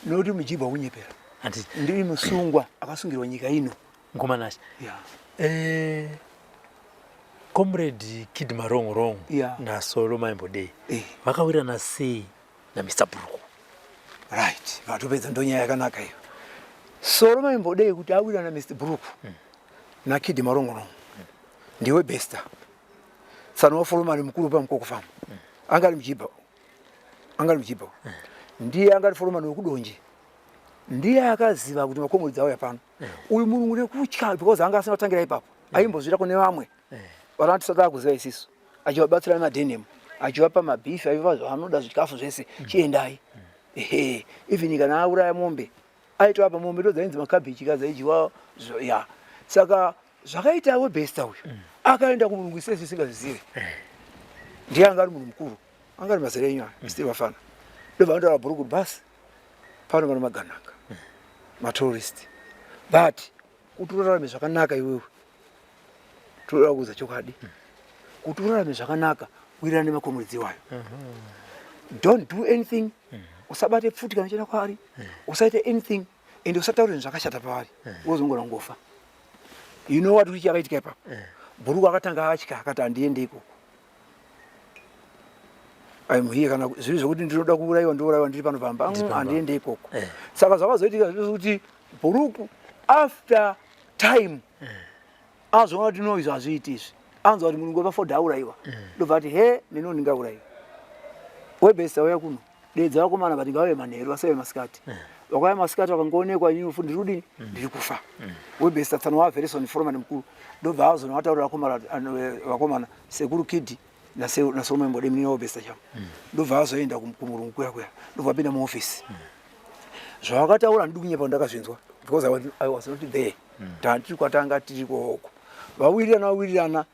nokuti mujibha wokunyepera. Handiti. Ndiri musungwa akasungirwa nyika ino. Mukoma Nashe. Yeah. Comrade Kid Marongo Yeah. naSolo Maimbodei Eh. vakawirirana sei naMr Bruku? Right, vatopedza, ndonyaya yakanaka iyo. Solo Maimbodei kuti awirana Mr Brook naKid Marongorongo ndiwe Bester tsano waforomani mukuru paMukoko Farm. Anga ari mujibha, anga ari mujibha ndiye anga ari foromani wekudonje, ndiye akaziva kuti makomodzi auya pano. Uyu murungu nekutya, because anga asina kutangira ipapo, aimbozviita kune vamwe vana tisati akuziva isisu, achivabatsira nemadenim, achivapa mabhifi, achivapa zvaanoda, zvikafu zvese, chiendai. Ehe, even kana auraya mombe aitovapa mombe, ndo dzainzi makabhichi kadzaidyiwa ya. Saka zvakaita Webester uyu akaenda kumurungu isesi isingazvizive, ndiye anga ari munhu mukuru, anga ari mazera enyu aya, Mr Vafana. Ndobva andotaura bhuruku, basi pano pano magananga matourist, but kuti urarame zvakanaka iwewe, toda kuudza chokwadi, kuti urarame zvakanaka wirana nemakomuridzi iwayo. Don't do anything, usabate pfuti kana uchienda kwaari, usaite anything and usataure zvinhu zvakashata pavari, wozongona kungofa. You know what, kuti chakaitika ipapo, Bhuruku akatanga atya, akati handiende ikoko, I'm here, kana zviri zvokuti ndinoda kuurayiwa ndourayiwa ndiri pano pamba. Ndiri pamba. Handiende ikoko. Eh. Saka zvakazoitika zvekuti Bhuruku after time azoona kuti no, izvo hazviiti izvi. Anzwa kuti murungu wepaFord aurayiwa, ndobva ati he, neniwo ndingaurayiwa. Webesta uya kuno dedza vakomana, but ngavave manheru, vasave masikati. Vakauya masikati, vakangoonekwa, inini futi ndiri kudini, ndiri kufa. Webesta tsano waVerison foromani mukuru, ndobva azona vataurira vakomana, vakomana sekuru Kidi naSolomon Mbode, munini waWebesta chamo. Ndobva azoenda kumurungu kuya kuya, ndobva apinda muofisi. Zvavakataura handidi kunyepa, ndakazvinzwa because I was not there. Tandiri kwatanga tiri koko, vawirirana, vawirirana,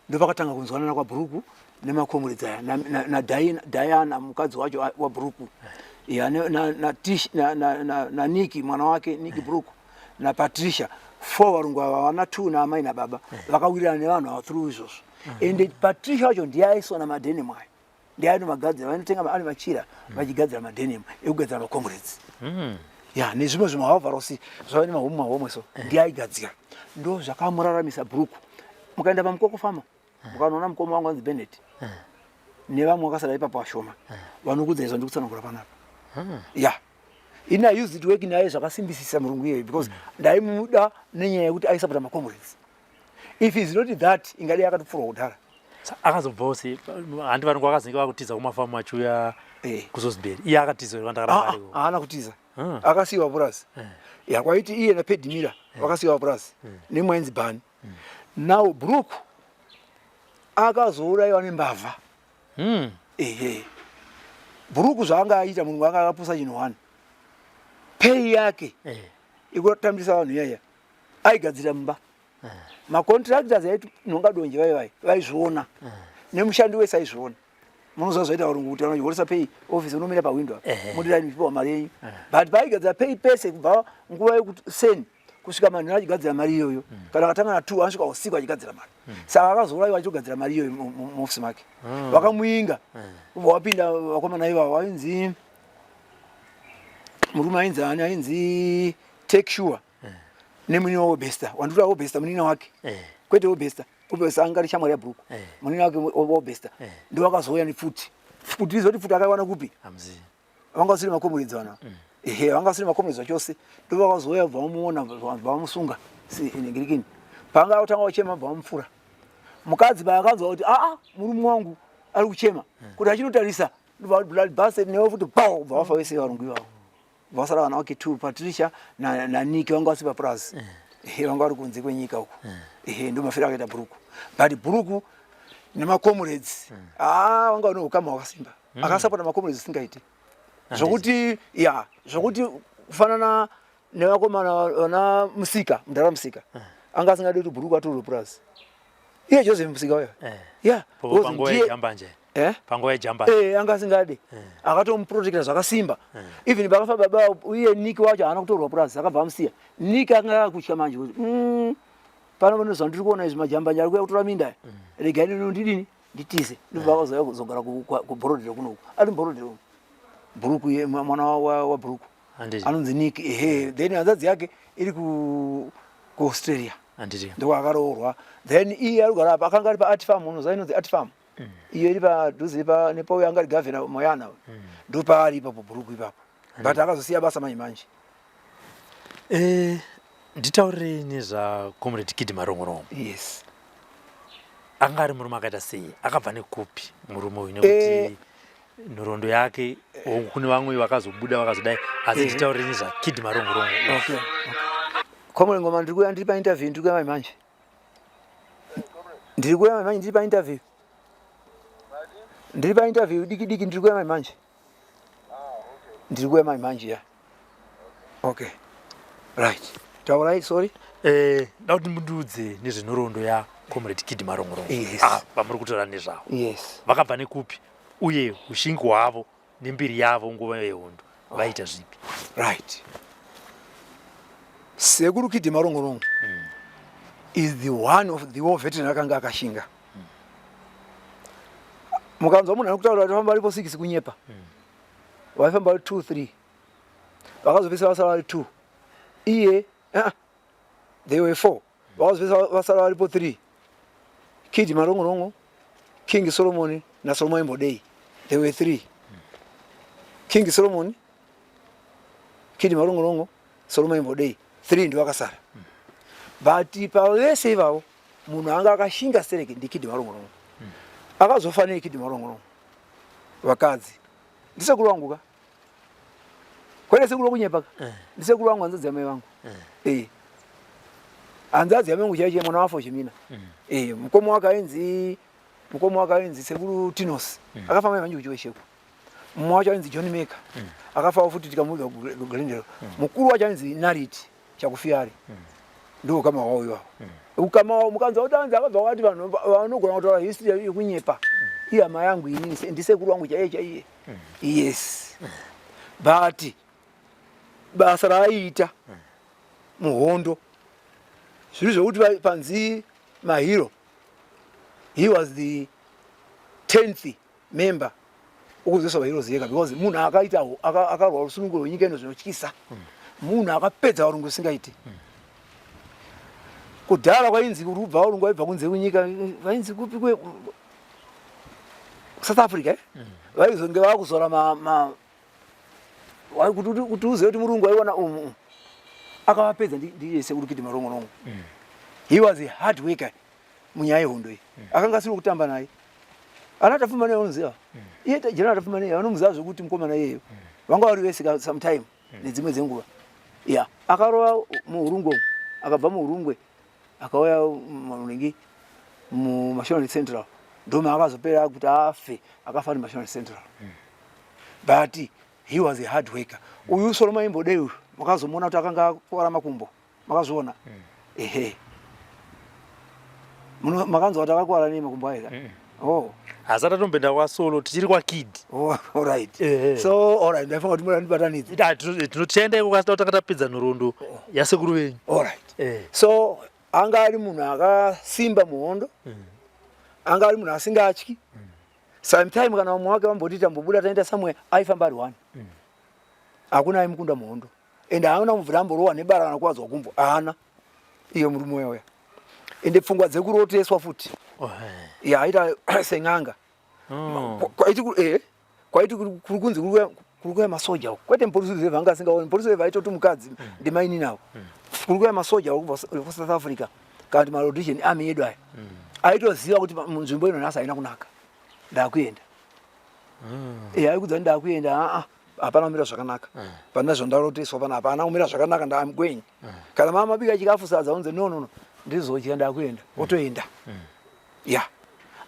ndopakatanga kunzwanana kwaBhuruku nemakomuredzi aya naDiana mukadzi wacho waBhuruku ya naNiki mwana wake Niki Bruku naPatricia, four varungu ava, vana two naamai nababa, vakawirirana nevanhu ava through izvozvo. Ende Patricia wacho ndiye aisona madenim ayo, ndiye ainomagadzira, vainotenga ari machira vachigadzira madenim ekugadzira macomrades ya nezvimwe zvimahovharosi zvava nemahomwe mahomwe, so ndiye aigadzira. Ndo zvakamuraramisa Bhuruku. Mukaenda paMukoko Farm mukanoona mukoma wangu anzi Benet nevamwe vakasara ipapo vashoma, vanokudza izvo ndikutsanangura panapa. Ya, ini I used to work naye zvakasimbisisa murungu iyeyo because ndaimuda nenyaya yekuti aisapota macomrades. If is not that, ingadai akatopfurwa kudhara. Akazobvawo sei? Handi varungu vakazenge vakutiza kumafamu achiuya Eh. kuSalisbury? Iye akatiza here vandakaramba ariko? Haana kutiza. Ah. Akasiyiwa purazi yakwaiti iye naPedmira vakasiyiwa purazi nemwe ainzi Bhani. Now Brook akazourayiwa nembavha. Ehe, Bhuruku zvaanga aita, munhu anga akapusa chinhu one, pay yake ikutambisa vanhu iyaiya aigadzira mumba. Macontractors aitinhonga donje vai vai vaizviona, nemushandi wese aizviona. Munoziva zvaita varungu kuti vanohoresa pay office, unomira pahwindo apa, modira muchipiwa mari yenyu. But paaigadzira pay pese kubva nguva yekuseni kusvika manheru achigadzira mari iyoyo, kana akatanga na2 anosvika usiku achigadzira mari. Saka akazourayiwa achitogadzira mari iyoyo muofisi make. Vakamuinga, ubva wapinda vakomana ivavo, ainzi murume ainzi ani, ainzi Take Sure nemunina waWebester, wandikuti Webester munina wake. Kwete Webester, Webester anga ari shamwari yaBhuruku. Munina wake Webester ndo vakazouya nepfuti. Pfuti izoti pfuti akaiwana kupi? Hamuzivi. Vanga vasiri makomuredzi vana. Ehe, vanga vasiri makomuredzi chose. Ndo vakazouya, bva vamuona, bva vamusunga nengirikini. Paanga akutanga kuchema, bva vamupfura. Mukadzi paakanzwa kuti aa, murume wangu ari kuchema, kuti achinotarisa. Blood bastard newe futi pao ubva wafa wese varungu ivavo. Vasara vana vake two Patricia na, na Nick vanga vasi papurazi. Ehe vanga vari kunze kwenyika uko. Ehe ndo mafiro akaita Bhuruku. But Bhuruku nemacomrades ah vanga vane ukama hwakasimba. Akasapota macomrades singaiti. Zvokuti ya zvokuti kufanana nevakomana vana Musika, mudhara Musika. Anga asingadi kuti Bhuruku atorwe purazi. Iye Joseph Musika uya. Yeah. Because Panguva yejambanje. Eh? Panguva yejambanje. Eh, anga asingade. Akatomuprotecta zvakasimba. Even pakafa baba uye Nick wacho haana kutorwa purazi akabva amusiya. Nick anga akutya manje kuti pano pane zvandiri kuona izvi majambanje ari kuuya kutora minda. Regai nini ndidini nditize. Ndobva akazouya kuzogara kuBorodero kunoku. Ari muBorodero. Bhuruku ye mwana wa Bhuruku. Anonzi Nick ehe then hanzvadzi yake iri ku kuAustralia. Ndokwaakaroorwa. Then iye ari kugara apa akanga ari paArt Farm unoziva inonzi Art Farm. Iyo iri padhuze nepauyo anga ari gavhena Moyana uyu. Ndopaari ipapo Bhuruku ipapo. But akazosiya basa manje manje. Eh, nditaurirei nezva Comrade Kid Marongorongo. Yes. Anga ari murume akaita sei? Akabva nekupi murume uyu nekuti eh, nhoroondo yake hongu kune vamwe vakazobuda vakazodai asi eh. nditaurirei nezva Kid Marongorongo. Okay. Comrade Ngoma ndiri kuuya ndiri painterview ndiri kuuya manje. Ndiri kuuya manje ndiri painterview. Ndiri painterview diki diki ndiri kuuya manje. Ndiri kuuya manje ya. Okay. Right. Taurai sorry. Eh, da kuti mundiudze nezvenhoroondo ya Comrade Kid Marongorongo. Yes. Ah, vamuri kutaura nezvavo. Yes. Vakabva nekupi uye ushingi hwavo nembiri yavo nguva yehondo vaita zvipi? Right. Sekuru Kid Marongorongo is the one of the war veteran akanga akashinga. Mukanzwa munhu anokutaura kuti vafamba varipo 6 kunyepa. Vaifamba vari 2 3. Vakazopedzisira vasara vari 2. Iye they were 4. Vakazopedzisira vasara varipo 3. Kid Marongorongo, King Solomon na Solomon Mbodei. They were 3. King Solomon, Kid Marongorongo, Solomon Mbodei. 3 ndivo vakasara. But pavese ivavo munhu anga akashinga stereki ndi Kid Marongorongo. Akazofa nei Kid Marongorongo? Vakadzi. Ndisekuru wangu ka. Kwete sekuru wakunyepa ka. Ndisekuru wangu hanzvadzi yamai vangu. Eh. Hanzvadzi yamai vangu chaiyo mwana wafo Chimina. Eh, mukoma wake ainzi mukoma wake ainzi sekuru Tinos. Akafa mai vangu kuchiwesheko. Mumwe wacho ainzi John Maker. Akafawo futi tikamuviga kuGlendale. Mukuru wacho ainzi Nariti Chakufiyari. Ndiwo ukama hwavo iwawo. Ukama hwavo mukanzwa kuti anzi akabva kwati vanhu vanogona kutaura history yekunyepa. Ihama yangu inini ndisekuru wangu chaiye chaiye. Yes. But basa raaiita muhondo zviri zvekuti panzi mahero he was the 10th member okuzoiswa paheroes yega because munhu akaita akarwa rusununguko rwenyika ino zvinotyisa. Munhu akapedza varungu zvisingaiti. Kudhara kwainzi kurubva varungu vaibva kunze kwenyika vainzi kupi kwe South Africa eh? Vaizonge vakuzora ma, ma kuti uzive kuti murungu aiona umu akavapedza ndiye sekuru Kid Marongorongo. He was a hard worker munyaya yehondo iyi. Akanga asiri kutamba naye. Ana Tapfuma unoziva. Iye General Tapfuma vanomuziva zvekuti mukomana iyeyo. Vanga vari vese sometime nedzimwe dzenguva. Yeah, akarova muHurungwe akabva muHurungwe akauya munhingi muMashonaland Central ndoma akazopera kuti afe akafa ari Mashonaland Central. But he was a hard worker. Uyu Solomon Imbodei uyu makazomuona kuti akanga akuvara makumbo. Makazviona? Ehe. Makanzwa kuti akakuvara nei makumbo aye ka? Oh. Hasati atomboenda kwaSolo tichiri kwaKid. Oh, all right. So, all right, ndaifunga kuti munondibatanidza. Tinotienda ikoko asi tanga tapedza nhoroondo yasekuru venyu. All right. So, anga ari munhu akasimba muhondo. Anga ari munhu asingatyi. Sometime kana vamwe vake vamboti tambobuda taenda somewhere aifamba ari one. Hakuna aimukunda muhondo. Ende haana kubvira amborohwa nebara kana kuvadzwa gumbo. Haana. Iye murume uya uya. Ende pfungwa dzekuroteswa futi. Oh, Ya aita sen'anga. Kwaiti kwaiti kuri kunzi kuri kuya masoja uko. Kwete mupolisi reserve anga asingaoni. Mupolisi reserve aitoti mukadzi ndimainini avo. Kuri kuya masoja kubva kuSouth Africa kana kuti maRhodesian army yedu aya. Aitoziva kuti munzvimbo ino nhasi haina kunaka. Ndakuenda. Eh, aikudza ndakuenda aa hapana kumira zvakanaka. Pana zvandaroteswa pana hapana kumira zvakanaka nda I'm going. Kana mama mabika chikafu sadza unze no no no ndizodya ndakuenda otoenda. Ya.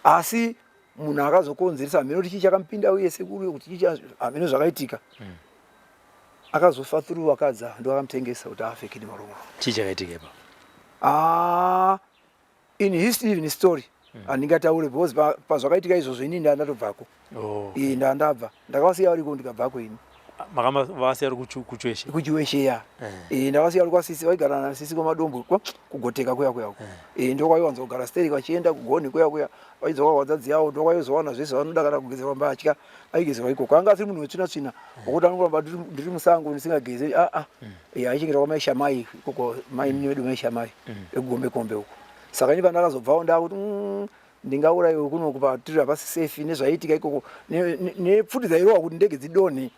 Asi munhu akazokonzeresa hameno kuti chii chakamupinda uye sekuru kuti chii hameno zvakaitika. Akazofa through vakadzi ava ndo vakamutengesa kuti afe Kid Marongo. Chii chakaitika ipapo? Ah, in history even story handingataure because pazvakaitika izvozvo ini ndandatobvako. Oh. Ii ndandabva ndakavasiya variko ndikabvako ini. Makamba vasiya vari kuChiweshe? KuChiweshe ya. Eh, ndakavasiya vari kwasisi vaigara nasisi kwamadombo kwa kugoteka kuya kuya uko. Eh, ndokwaiwanza kugara stereki vachienda kugoni kuya kuya vaidzoka kuhanzvadzi yavo ndokwaizowana zvese vanoda kana kugezerwa mbatya aigezerwa ikoko. Anga asiri munhu wetsvina tsvina wekuti anongoramba ndiri musango ndisingageze a a. Eh, aichengetwa kwamai Shamai ikoko mai vedu mai Shamai ekugombe kombe uko. Saka ini pandakazobvawo ndakuti ndingauraiwe kunoku patiri hapasi safe nezvaiitika ikoko nepfuti dzairohwa kuti ndege dzidonhe.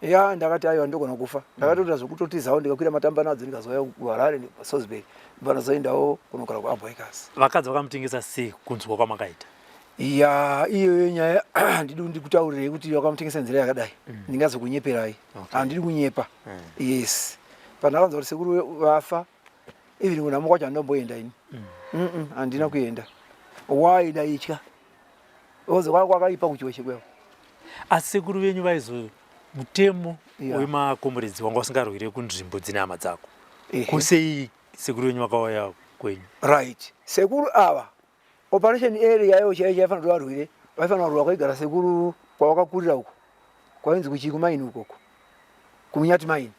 Ya ndakati aiwa ndogona kufa. Ndakatoita zvekutotizawo ndikakwira matambanadzo ndikazouya kuHarare paSalisbury ndopanazoendawo kunogara kuAbwekers. Vakadzi vakamutengesa sei kunzwa kwamakaita? Ya iyoyo nyaya handidi ndikutaurirei kuti vakamutengesa nzira yakadai. Ndingazokunyeperai. Handidi kunyepa. Yes. Pandakanzwa kuti sekuru vafa even kunhamo kwacho handina ini. Handina kuenda. Why ndaitya? Because kwanga kwakaipa kuChiweshe kuya. Asi sekuru venyu vaizo mutemo wemakomboredzi wanga usingarwire kunzvimbo dzine hama dzako. Kusei sekuru venyu vakauya kwenyu? Right. Sekuru ava operation area yayo chaiyo chaifanira kuti varwire vaifanira kurwa kwaigara sekuru kwavakakurira uko kwainzi kuchii kumaini ukoko kuMunyati maini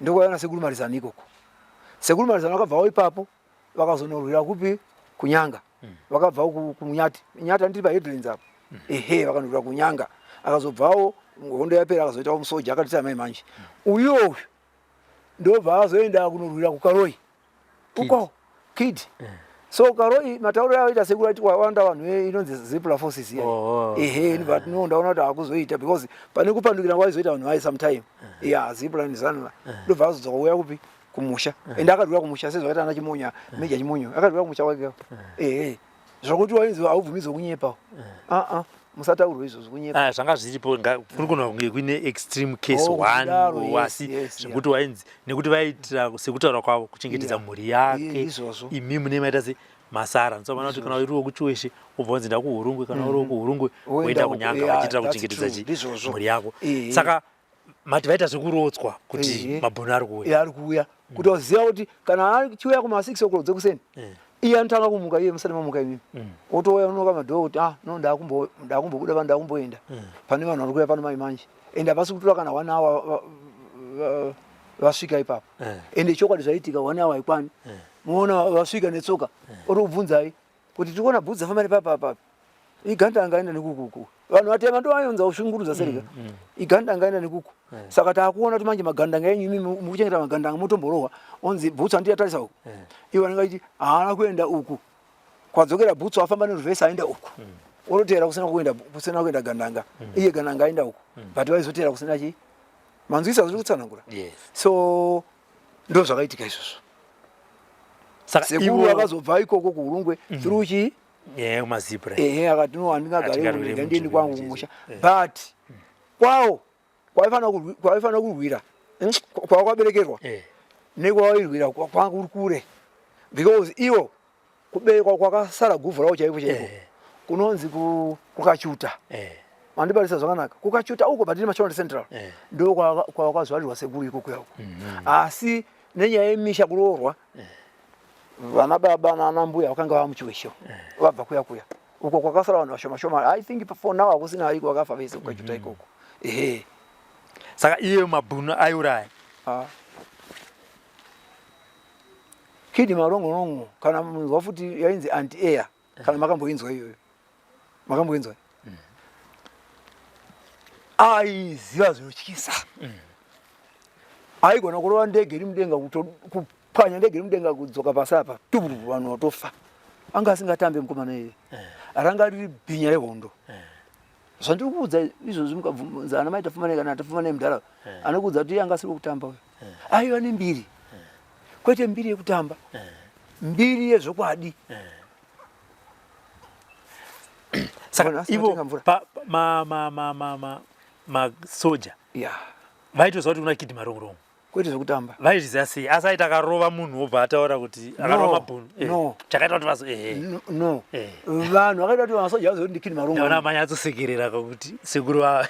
ndokwaiva nasekuru Marizano ikoko. Sekuru Marizano vakabvawo ipapo vakazonorwira kupi kuNyanga. Vakabvawo kuMunyati Nyati andiri paHeadlands apo. Ehe vakanorwira kuNyanga akazobvawo hondo yapera akazoitawo musoja akatita mai manje uyo uyu ndobva azoenda kunorwira kuKaroi uko Kid. So Karoi matauriro aita sekuru aiti kwawanda vanhu inonzi Zipla forces iya. Ehe but no ndaona kuti hakuzoita because pane kupandukira kwaizoita vanhu vai sometime. Yeah Zipla neZanla. Ndobva azodzoka kuuya kupi kumusha. Ende akarwira kumusha sezvakaita ana Chimonyo, Major Chimonyo akarwira kumusha kwake. Ehe. Zvakuti wainzi haubvumidzwe kunyepa. Ah ah musataurwe izvozvo kunyepa. Ah zvanga zviripo kuri kuona kunge kuine extreme case one asi zvekuti wainzi nekuti vaiitira sekutaura kwavo kuchengetedza mhuri yake imi mune maita se masara ndotsvamana kuti kana uriwo kuChiweshe wobva wanzi enda kuHurungwe kana uriwo kuHurungwe woenda kuNyanga vachiitira kuchengetedza mhuri yako. Saka mati vaita zvekurotswa kuti mabhunu ari kuuya. Ari kuuya kuti waziva kuti kana achiuya kuma 6 o'clock dzekuseni iye anotanga kumuka iye musati mamuka imimi otouya unoka madhoo kuti ah no ndakumbobuda pano ndakumboenda pane vanhu vari kuuya pano mai manje ende hapasi kutora kana 1 hour vasvika ipapo ende chokwadi zvaitika 1 hour haikwani muona vasvika netsoka otokubvunzai kuti tikuona bhutsu dzafamba nepapa apa iganda angaenda nekukuku vanhu vatema ndovayonza kushungurudza serika iganda angaenda nekuku saka takuona kuti manje magandanga enyu imi mukuchengeta magandanga motomborohwa onzi bhutsu handiti atarisa uku ivo vanenge vachiti haana kuenda uku kwadzokera bhutsu afamba neruvhesi aenda uku ototeera kusina kuenda kusina kuenda gandanga iye gandanga aenda uku but vaizoteera kusina chii manzwisa zviri kutsanangura so ndo zvakaitika izvozvo saka sekuru akazobva ikoko kuHurungwe through chii kumazibra ehe akati no handingagare rega ndiende kwangu kumusha but kwawo kwaifanira kurwira kwawakaberekerwa nekwawairwira kwanga kuri kure because iwo kuberekwa kwakasara guvhu rawo chaiko chaiko kunonzi kuKachuta. Mandibarisa zvakanaka kuKachuta uko but Mashonaland Central ndo kwawakazvarirwa sekuru ikoko yako. Asi nenyaya yemisha kuroorwa vana baba nana mbuya vakanga vamuChiweshe vabva kuya kuya uko kwakasara vanhu vashoma shoma. I think for now hakusina ariko vakafa vese kuKachuta ikoko. Ehe. Saka iye mabhunu aiuraya. Kid Marongorongo kana munzwa futi yainzi anti air kana makamboinzwa iyoyo makamboinzwa aiziva zvinotyisa aigona kurova ndege iri mudenga kupwanya ndege iri mudenga kudzoka pasi apa tupurupu vanhu vatofa anga asingatambe mukomana iye ranga riri bhinya rehondo zvandiri kuudza izvozvi mukabvunza ana mai Tapfumanei kana Tapfumanei mudhara anokuudza kuti iye anga asiri kutamba uyo aiva nembiri kwete mbiri yekutamba mbiri yezvokwadi. Saka ivo masoja vaitoziva kuti kuna Kid Marongorongo. Kwete zvekutamba. Vaizviziva sei? Asi aiti akarova munhu wobva ataura kuti akarova mabhunu. Eh, no. Chakaita kuti vazo eh. No. Eh. Vanhu vakaita kuti masoja vazive kuti ndiKid Marongorongo. Ndaona manyatsosekerera kuti sekuru vava.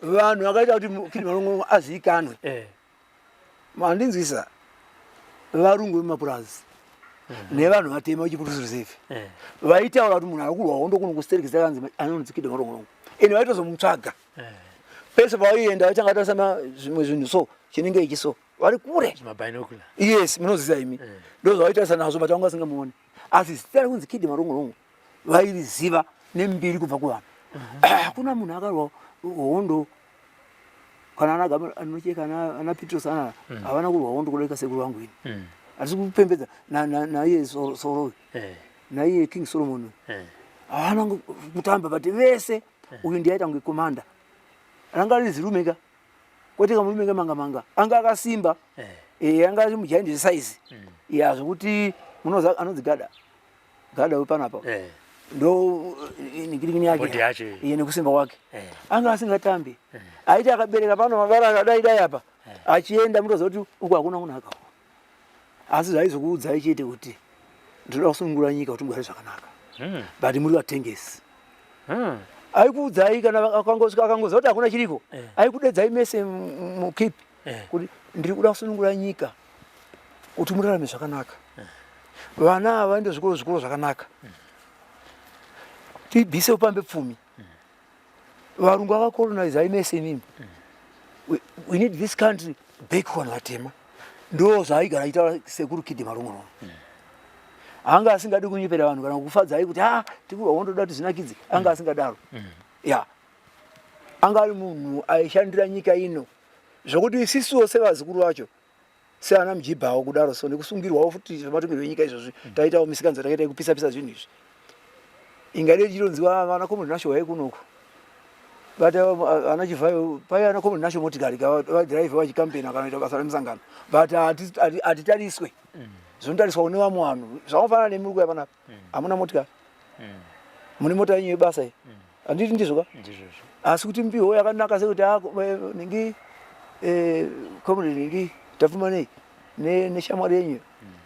Vanhu vakaita kuti Kid Marongorongo azivikanwe. Eh. Mandinzwisa varungu vemapurazi nevanhu vatema vechiProduce Reserve vaitaura kuti munhu ari kurwa hondo kuno kuStereki kanzi anonzi Kid Marongorongo ende vaitozomutsvaga pese pavaienda vaitanga tarisa zvimwe zvinhu so chinenge ichi so vari kure yes munoziva imi ndozvavaitarisa nazvo but vanga vasingamuoni asi zita rekunzi Kid Marongorongo vairiziva nembiri kubva kuvanhu. Hakuna munhu akarwa hondo kana ana Gabriel anocheka ana ana Petros ana havana kurwa hondo kudarika sekuru vangu ini. Hatisi kupembedza na na naiye Soro naiye King Solomon. Havana kutamba but vese uyu ndiye aita kunge commander. Ranga riri zirume ka. Kwete kamurume kemanga manga. Anga akasimba. Eh anga ari mugiant size. Ya zvekuti munoza anonzi gada. Gada wepanapa. Ndo nikirikini yake. Body yacho. Iye nekusimba kwake. Anga asingatambi. Aiti akabereka pano mabara akadai dai apa. Achienda mutoziva kuti uku hakuna kunaka. Asi zvaizokuudzai chete kuti ndinoda kusunungura nyika kuti mugare zvakanaka. But muri vatengesi. Aikuudzai kana akangosvika akangoziva kuti hakuna chiriko. Aikudedzai mese mukipi kuti ndiri kuda kusunungura nyika kuti murarame zvakanaka. Vana ava vaende zvikoro zvikoro zvakanaka. Tibvise upambe pfumi. Varungu vakacolonize mese imimi. We need this country back kuvanhu vatema. Ndo zvaaigara aitaura sekuru Kid Marongorongo. Anga asingadi kunyepera vanhu kana kufadzai kuti ah tikurwa hondo toda kuti zvinakidze. Anga asingadaro. Ya. Anga ari munhu aishandira nyika ino. Zvokuti isisuwo sevazukuru vacho seana mujibhawo kudaro so nekusungirwawo futi zvematongerwo enyika izvozvi taitawo misikanzwa takaita yekupisa pisa zvinhu izvi. Ingade ichironziwa vana Comrade Nasho wai kunoku. But ana Chivhayo pai ana Comrade Nasho motikari vadhiraivha vachikampena kana kuita basa remusangano. But hatitariswe. Zvinotariswa kune vamwe vanhu. Zvakafanana nemi muri kuuya panapa. Hamuna motikari. Mune mota yenyu yebasa iyi. Handiti ndizvo ka? Ndizvozvo. Asi kuti mbiho yakanaka sekuti ningi comrade ningi Tapfumanei neshamwari yenyu.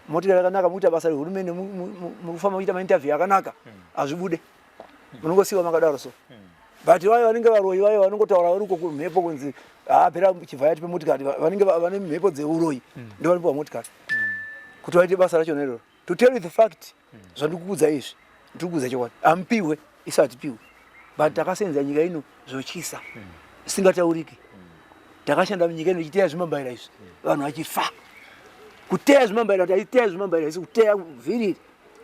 Motikari yakanaka mukuita basa rehurumende mukufamba muchiita mainterview akanaka hazvibude. Munongosiiwa makadaro so. But vayo vanenge varoyi vayo vanongotaura vari uko kumhepo kunzi phera Chivhayo atipe motikari vanenge vane mhepo dzeuroyi ndo vanopiwa motikari. Kuti vaite basa racho iroro. To tell you the fact zvandikukuudza izvi ndiri kukuudza chokwadi hamupiwe isu hatipiwe but takasenza nyika ino zvotyisa zvisingatauriki. Takashanda munyika ino tichiteya zvimambaira izvi vanhu vachifa. Kuteya zvimambaira taiteya zvimambaira isu kuteya vhiri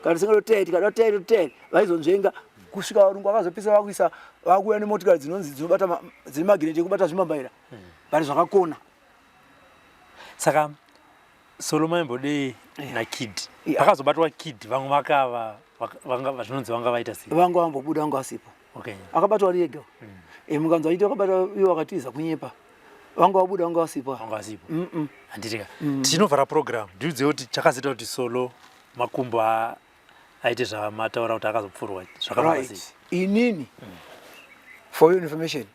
kana tisingatoteyi tikada kuteya toteya vaizonzvenga kusvika varungu vakazopisa vakuisa vakuuya nemotikari dzinonzi dzinobata dzine magineti ekubata zvimambaira but zvakakona. Saka Solo maimbodei naKid pakazobatwa Kid vamwe vakava vanga zvinonzi vanga vaita sei? Vanga vambobuda vanga vasipo. Okay. Akabatwa ari ega. Mukanzwa achiti akabatwa ivo vakatiza kunyepa. Vanga vabuda vanga vasipo. Vanga vasipo. Handitika. Tichinovhara program ndiudze kuti chakazoita kuti Solo makumbo aite zvamataura kuti akazopfurwa zvakafamba sei? Right. Inini for your information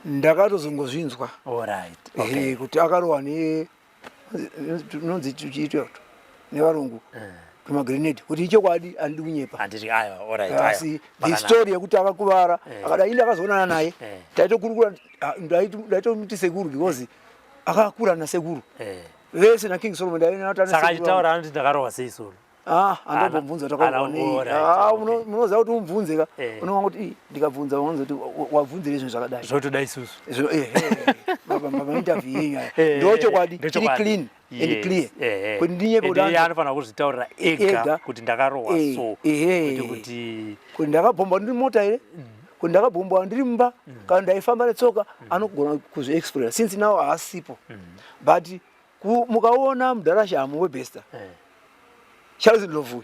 ndakatozongozvinzwa. All right. Okay. Kuti akarohwa ne nonzi chiitwa nevarungu tumagrenade kuti ichokwadi handidi kunyepa. Handiti aiwa, all right. Asi the story yekuti akakuvara akadai ndakazoonana naye taitokurukura ndaitomuti sekuru because akakura nasekuru vese na King Solomon ndaiona Saka achitaura anoti ndakarohwa sei Solo? Ah, andombobvunza takarohwa nei. Ah, munoziva kuti umubvunze ka unonga kuti ii ndikabvunza unonzi kuti wabvunzire zvinhu zvakadai. Zvotoda isusu. Baba interview yenyu aya. Ndochokwadi chiri clean and clear. Kuti ndinyepe kuti iye anofanira kuzvitaurira ega kuti ndakarohwa so. Kwete kuti kuti ndakabhombwa ndiri mota here? Kuti ndakabhombwa ndiri mumba kana ndaifamba netsoka anogona kuzviexplaina since now haasipo. But mukaona mudhara Shamu weBester Charles Ndlovu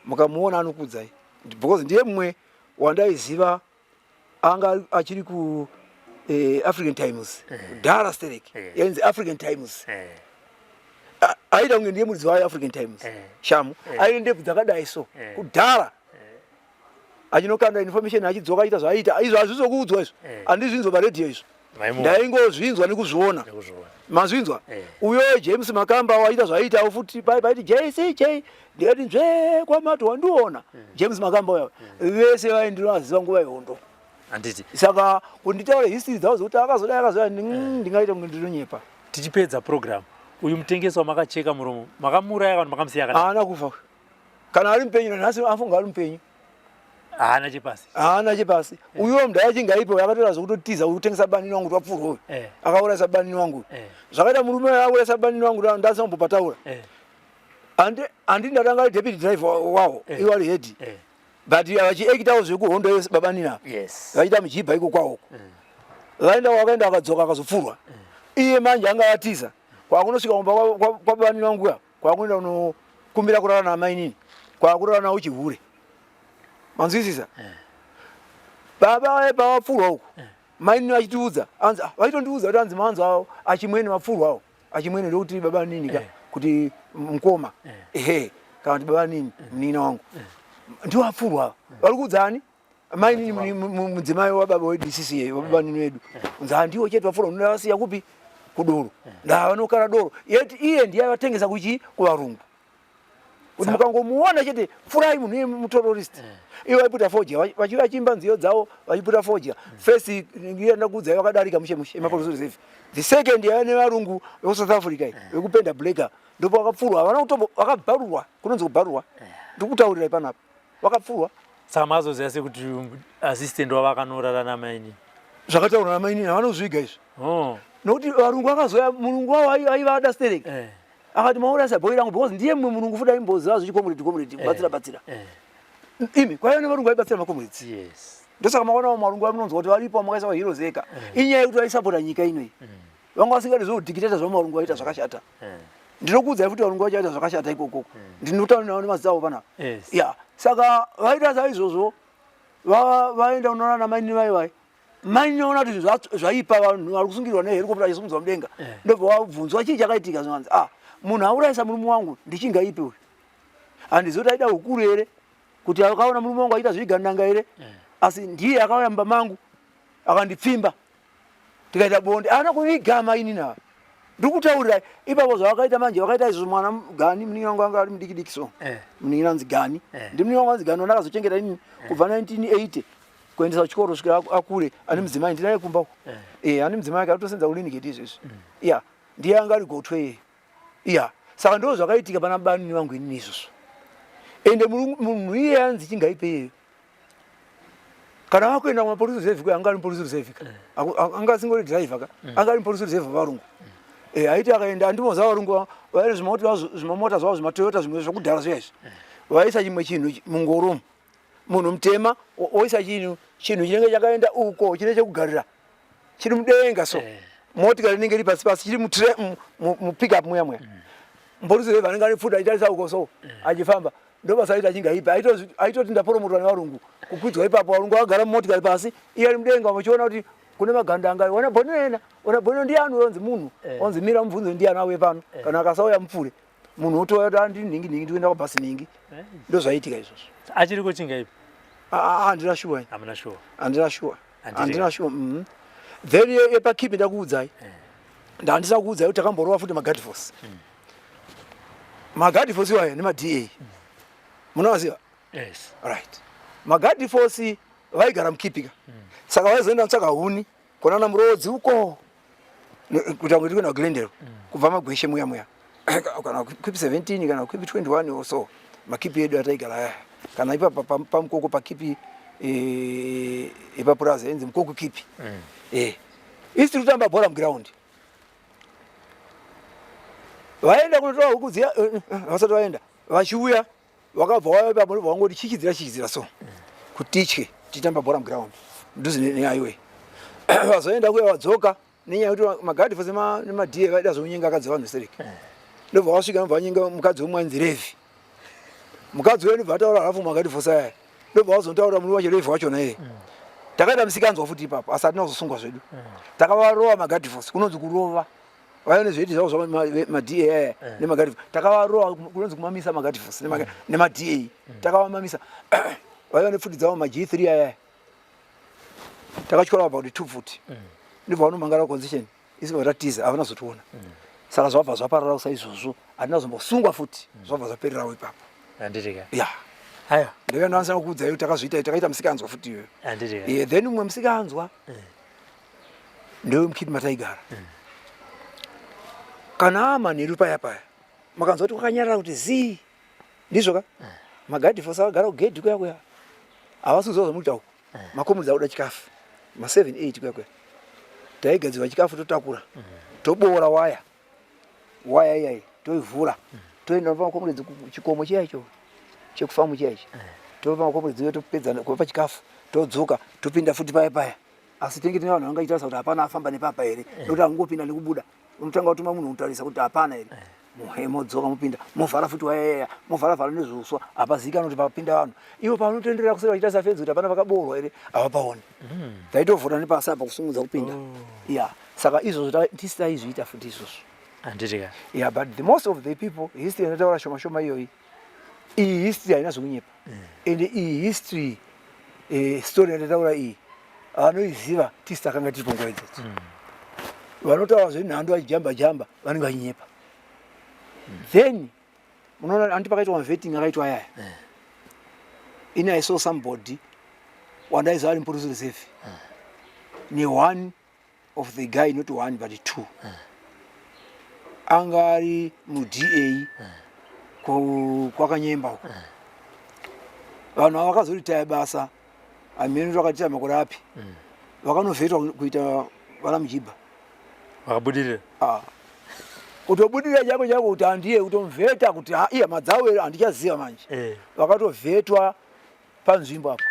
mukamuona anokudzai because ndiye mumwe wandaiziva anga achiri ku African Times kudhara sterek yainzi African Times. Aida kunge ndiye muridzi wayo African Times Shamu aine ndebvu dzakadai so kudhara. Achinokanda information achidzoka achiita zvaaita. Izvo hazvizokuudzwa izvo. Eh. Handizvinzwa paradio izvo. Maimuona. Ndaingozvinzwa nekuzviona. Nekuzviona. Mazvinzwa? Eh. Uyo James Makamba waita zvaaitawo futi pai paiti JCJ ndikati nzvee kwamato wandiona. James Makamba uya. Vese vaindinovaziva nguva yehondo. Handiti. Saka kunditaura history dzavo dzekuti akazodai akazodai ndingaita kunge ndinonyepa. Tichipedza program uyu mutengesi wamakacheka muromo makamuuraya kana makamusiya akadaro? Haana kufa. Kana ari mupenyu nanhasi afunga ari mupenyu. Haana chepasi. Haana chepasi. Uyuwo mudhara chingaipo akatora zvekutotiza kutengesa banini wangu kuti wapfurwa uyu. Eh. Akaurayisa banini wangu. Eh. Zvakaita murume akaurayisa banini wangu ndasina kumbopataura. Eh. Handi handi ndatanga ari deputy driver wawo Eh. iwo ari head. Eh. But vachiekitawo zvekuhondo yese babanini ava. Yes. Vachiita mujibha iko kwawo. Vaenda wakaenda akadzoka akazopfurwa. Iye manje anga atiza. Kwakunosvika kumba kwabanini wangu uya. Kwakuenda kunokumbira kurara naamainini. Kwakurara nawo chihure. Manzwisisa? Baba vaye pavapfurwa uku. Mainini vachitiudza, anzi ah, vachitondiudza kuti anzi manzi avo achimwene vapfurwa avo. Achimwene ndokuti baba nini ka Eh. kuti mukoma. Eh. Ehe, kana kuti baba nini munina wangu. Ndiwo apfurwa ava. Vari kuudza ani? Mainini mudzimai wababa wedu isisi wababa nini wedu. Unzi ah, ndiwo chete vapfurwa ndovasiya kupi? Kudoro. Ndavanokara doro. Yeti iye ndiye avatengesa kuchi kuvarungu. Kuti mukangomuona chete pfurai munhu iye muterrorist. Ivo vaiputa fodya vachiimba nziyo dzavo vachiputa fodya. First ndiye ndakuudzai vakadarika mushe mushe emapolice reserve. The second yaiva nevarungu vekuSouth Africa iyi vekupenda blacker ndipo vakapfurwa havana kutombo vakabharurwa kunonzi kubharurwa. Ndikutaurirai panapa. Vakapfurwa. Saka mazoziva sei kuti assistant wavo akanorara namainini? Zvakataurwa namainini havana kuzviga izvi. Oh. Nokuti varungu vakazoya murungu wavo aiva ada stereki. Eh. Akati maurayisa bhoi rangu because ndiye mumwe murungu futi aimboziva zvechikomuredi komuredi kubatsira batsira. Eh. Imi kwaiva nevarungu vaibatsira makomureds. Yes. Ndosaka makaona vamwe varungu vamunonzwa kuti varipo vamakaisa vaheroes eka. Inyaya yekuti vaisapota nyika inoyi. Vanga vasingadi zveudhikiteta zvamarungu vaita zvakashata. Eh. Ndinokuudzai futi varungu vacho vaita zvakashata ikoko. Ndinotaura navo nemazita avo panapa. Yes. Ya, saka vaita saizvozvo vaenda kunoona namainini vai vai. Mainini vaona kuti zvaipa vanhu vari kusungirwa nehelicopter vachisimudzwa mudenga. Eh. Ndobva vabvunzwa chii chakaitika zvinonzi ah munhu aurayisa murume wangu ndichingaipi uyu. Handizivi kuti aida hukuru here kuti akaona murume wangu achiita zvigananga here. Asi ndiye akauya mumba mangu akandipfimba tikaita bonde. Haana kuviga mainini ava. Ndikutaurira ipapo zvavakaita manje vakaita izvo mwana Gani munin'ina wangu anga ari mudiki diki so. Eh. Munin'ina anzi Gani. Eh. Ndi munin'ina wangu anzi Gani wandakazochengeta inini kubva 1980 kuendesa kuchikoro kusvikira akure ane mudzimai ndinaye kumba uko. Eh. Eh ane mudzimai ake aritosenza kulinigate izvezvi. Yeah ndiye anga ari gotwe iye. Yeah saka ndoo zvakaitika pana banini vangu inini izvozvo. Ende munhu iye anzi chingaipe iyeyo. Kana vakuenda kumapolice reserve kuya anga ari mupolice reserve ka. Anga asingori driver ka. Anga ari mupolice reserve varungu. Eh aiti akaenda andimoza varungu vaine zvimota zvimamota zvavo zvimaToyota zvimwe zvekudhara zviya izvi. Vaisa chimwe chinhu mungoro umu. Munhu mutema oisa chinhu chinenge chakaenda uko chine chekugarira. Chiri mudenga so. Motikari inenge iri pasi pasi chiri mupickup muya muya. Mupolice reserve anenge ane pfuta achitarisa uko so achifamba. Ndobasa aita chingaipa aitoti ndaporomotwa nevarungu kukwidzwa ipapo varungu vakagara mumotikari pasi iye ari mudenga vachiona kuti kune magandanga wana bonena wana bonena ndiani onzi munhu onzi mira mubvunze ndiani auye pano kana akasauya mupfure munhu otouya kuti andi nhingi nhingi ndikuenda kwabhasi nhingi ndozvaiitika izvozvo. Achiriko chingaipa? Handina shuwa. Hamuna shuwa. Handina shuwa. Handina shuwa. Then yepakipi ndakuudzai. Ndandisa kuudzai kuti takamborova futi maguard force. Maguard force iwayo nemaDA. Munovaziva? Yes. Right. Maguard force vaigara mukipika. Saka vaizoenda kutsvaga huni kunana Murodzi uko. Kuita kuti kuenda kuGlendale. Kubva magweshe muya muya. Kana kipi 17 kana kipi 21 or so. Makipi edu ataigara aya. Kana ipapa pamukoko pakipi epapurazi ainzi mukoko kipi. Isi tiri kutamba bhora muground. Vaenda kunotora huku dziya vasati vaenda vachiuya vakabva vauya ipapo ndobva vangoti chichidzira chichidzira so kuti titye tichitamba bhora muground mudhuze nehighway. Vazoenda kuya vadzoka nenyaya yekuti maguard force nemaDA vaida zvekunyenga akadzi vanhu stereki. Ndobva vasvika ndobva vanyenga mukadzi wemwe ainzi Levi. Mukadzi uya ndobva ataura halafu maguard force aya. Ndobva vazotaura murume wacho Levi wachona iye. Takaita misikanzwa futi ipapo asi hatina kuzosungwa zvedu. Takavarova maguard force kunonzi kurova. Vaiva nezveiti zvavo zvava maDA aya nemaguard force. Takavarova kunonzi kumamisa maguard force nemaDA. Takavamamisa. Vaiva nepfuti dzavo maG3 ayaya. Takatyora about two pfuti. Ndobva vanomangara concession. Isu bva tatiza havana zotiona. Saka zvabva zvaparara saizvozvo. Hatina zombosungwa futi. Zvabva zvapererawo ipapo. Handiti ka? Yeah. Aiwa. Ndaiva ndakwanisa kukuudzai kuti takazviita takaita musikanzwa futi iyoyo. Handiti ka? Yeah, then umwe musikanzwa ndewe mukiti mataigara. Kana amanheru paya paya makanzwa kuti kwakanyarara kuti zii ndizvo ka magadhi force akagara kugedhi kuya kuya havasi kuziva zvamukuita uku makomudzi akuda chikafu ma 7 8 kuya kuya taigadzirwa chikafu totakura toboora waya waya iyayi toivhura toenda pamakomudzi chikomo chiya icho chekufamu chiya ichi topa makomudzi uye topedza kupa chikafu todzoka topinda futi paya paya asi tinenge tine vanhu vangachitarisa kuti hapana afamba nepapa here nekuti angopinda nekubuda unotanga kutuma munhu unotarisa kuti hapana here muhe modzoka mopinda movhara futi wayaya movhara vhara nezvuswa hapazivikanwa kuti papinda vanhu ivo pavanotenderera kuseri vachitarisa fenzi kuti hapana pakaboorwa here havapaoni taitovhura nepasi apa kusumudza kupinda ya saka izvozvo tisi taizviita futi izvozvo Handiti ka? Yeah, but the most of the people history inotaura shoma shoma iyoyi iyi history haina zvekunyepa ende iyi history story yandataura iyi vanoiziva tisi takanga tiripo nguva idzodzo. Vanotaura zvenhando vachijamba jamba vanenge vachinyepa. Then munoona anti pakaitwa mavetting akaitwa ayaya ini I saw somebody wandaiziva ari mupolice reserve ne one of the guy, not one but two, anga ari muDA kwakanyemba uko. Vanhu ava vakazoritaya basa hameno vakatita makore api vakanovhetwa kuita vana mujibha. Vakabudirira. Ah. Kutobudirira chako chako kuti handiye kutomuvheta kuti ha, iya madzawo here handichaziva manje. Vakatovhetwa panzvimbo apo.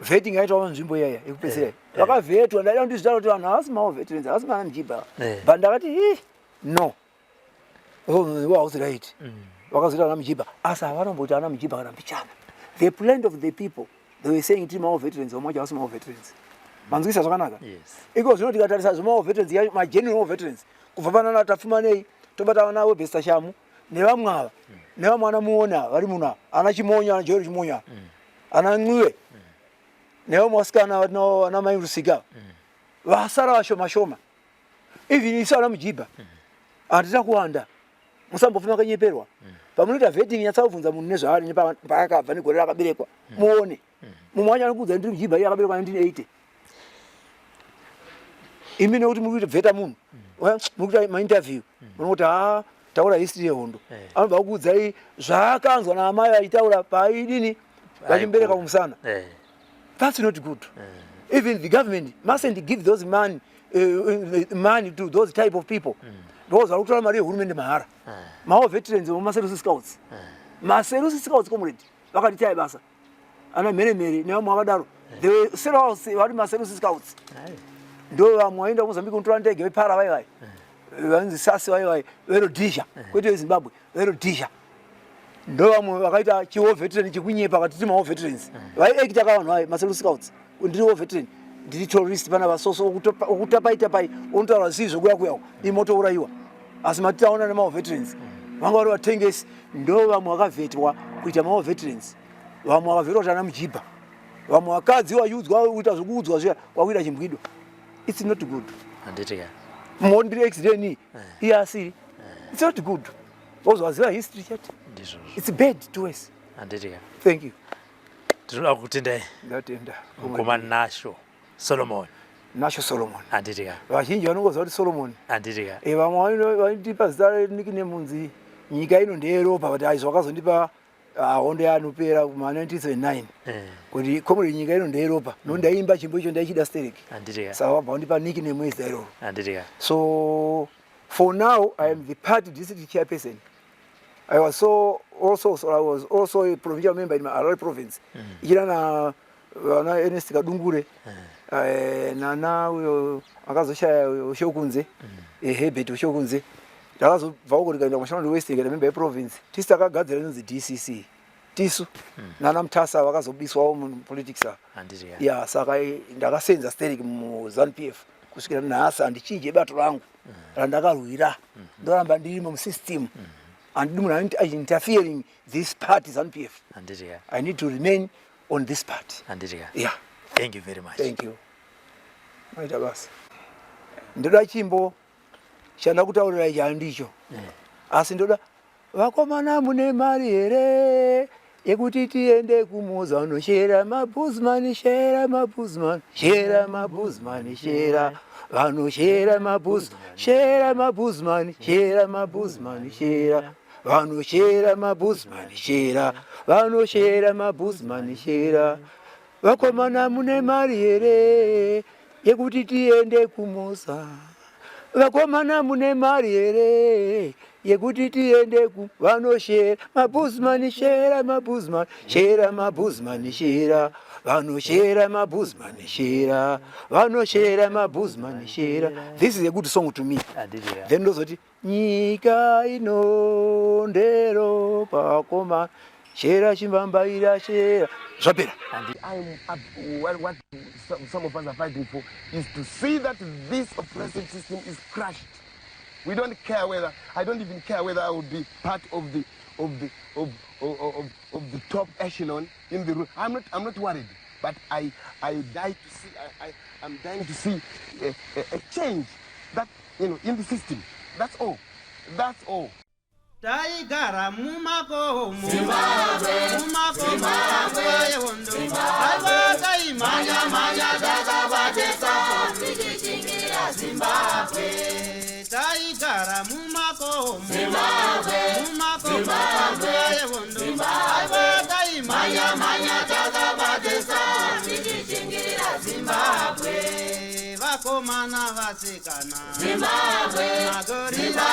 Vetting yaitwa panzvimbo iyaya yekupedzisira. Vakavhetwa ndaida kuti ndizvitaure kuti vanhu havasi mawo veterans, havasi vana mujibha. But ndakati ih no. Oh, hausi right. Vakazoita vana mujibha asi havana kumboita vana mujibha kana mbichana. The plan of the people they were saying tiri mawo veterans, vamwe vacho havasi mawo veterans. Manzwisa zvakanaka? Yes. Iko zvino tikatarisa zvemawo veterans yacho, magenuine war veterans kubva pana Tapfumanei tobata vana Webster Shamu nevamwe ava nevamwe ana Muona ava vari muno ava ana Chimonyo ana Joel Chimonyo ava ana Ncube nevamwe vasikana vatinavo ana Mai Rusika vasara vashoma shoma. Even isu ana Mujibha handina kuwanda, musambofa makanyeperwa. Pamunoita vetting nyatsa kubvunza munhu nezvaari nepaakabva negore raakaberekwa muone. Mumwe wacho anokuudza ndiri Mujibha iye akaberekwa 1980. Imi nekuti muri kuita vheta munhu, muri kuita mainterview, munongoti haa taura history yehondo. Anobva akuudzai zvaakanzwa naamai vachitaura paaidini vachimubereka kumusana. That's not good. Even the government mustn't give those money to those type of people. Because vari kutora mari yehurumende mahara. Mawo veterans vemaserusi scouts. Maserusi scouts comrade vakatitai basa. Ana mhere mhere nevamwe vakadaro. They were several vari maserusi scouts. Ndo vamwe vaenda kuMozambique kunotora ndege vepara vai vai. Vanzi sasi vai vai veRhodesia kwete veZimbabwe veRhodesia. Ndo vamwe vakaita chiwo veteran chekunyepa vakatiti mawo veterans. Vaiekita ka vanhu vaye maserusi scouts. Ndiri war veteran, ndiri terrorist pana vasoso okutapai tapai unotaura zvisizvo kuya kuya imotourayiwa. Asi matitaona nemawo veterans vanga vari vatengesi. Ndo vamwe vakavhetwa kuita mawo veterans, vamwe vakavhetwa kuti ana mujibha, vamwe vakadzi vachiudzwa kuita zvekuudzwa zviya kwakuita chimbwido. It's not good. Handiti ka? Mumwe ndiri ex deni iye asiri. It's not good. Wozovaziva history chete. Ndizvozvo. It's bad to us. Handiti ka? Thank you. Tinoda kukutendai. Ndatenda. Mukoma Nasho Solomon. Nasho Solomon. Handiti ka? Vazhinji vanongoziva kuti Solomon. Handiti ka? Vamwe vanondipa zita renickname kunzi nyika ino ndeyeropa, but aizvo vakazondipa hondo yanopera kuma 1979. Kuti comrade nyika ino ndeyeropa. No ndaimba chimbo icho ndaichida sterek. Handiti ka? Saka vabva vandipa nickname yezita iroro. Handiti ka? So for now I am the party district chairperson. I was so also so I was also a provincial member in my Harare province. Ichira na vana Ernest Kadungure. Nana uyo akazoshaya uyo Shokunze. Herbert Shokunze. Ndakazobva uko ndikaenda kuMashonaland West ndikaita member yeprovince. Tisu takagadzira inonzi DCC. Tisu. Nana Mutasa vakazobiswawo mu politics ava. Handiti ka? Yeah, saka ndakasenza sterek mu ZANU PF kusvikira nhasi handichinje bato rangu randakarwira. Ndoramba ndirimo musystem. Handidi munhu anoti interfering this party ZANU PF. Handiti ka? I need to remain. on this part. Handiti ka? Yeah. Thank you very much. Thank you. Maita basa. Ndoda chimbo chanda kutaurira ichi handicho. Asi ndoda vakomana mune mari here yekuti tiende kumuza vanoshera mabhuzmani, shera mabhuzmani, shera mabhuzmani, shera vanoshera mabhuz, shera mabhuzmani, shera mabhuzmani, shera vanoshera mabhuzmani, shera vanoshera mabhuzmani, shera vakomana mune mari here yekuti tiende kumuza, vakomana mune mari here yekuti tiende ku vanoshera mabhuzmani, shera mabhuzmani, shera mabhuzmani, shera vanoshera mabhuzmani, shera vanoshera mabhuzmani, shera. This is a good song to me. Handiti ka? Then ndozoti nyika ino ndero pakoma, shera chimbambaira, shera, zvapera. I'm up, what some of us are fighting for is to see that this oppressive system is crushed. We don't care whether, I don't even care whether I will be part of the of the of of, of, of the top echelon in the room. I'm not worried, but I die to see, I'm dying to see a change that, you know, in the system. That's all. That's all. Taigara mumakomo, mumakomo, nguva yehondo, aiwa taimhanya mhanya takabatisa tichishingirira Zimbabwe. Taigara mumakomo, mumakomo, nguva yehondo, aiwa taimhanya mhanya takabatisa tichishingirira Zimbabwe. Vakomana vasikana, Zimbabwe, magorira,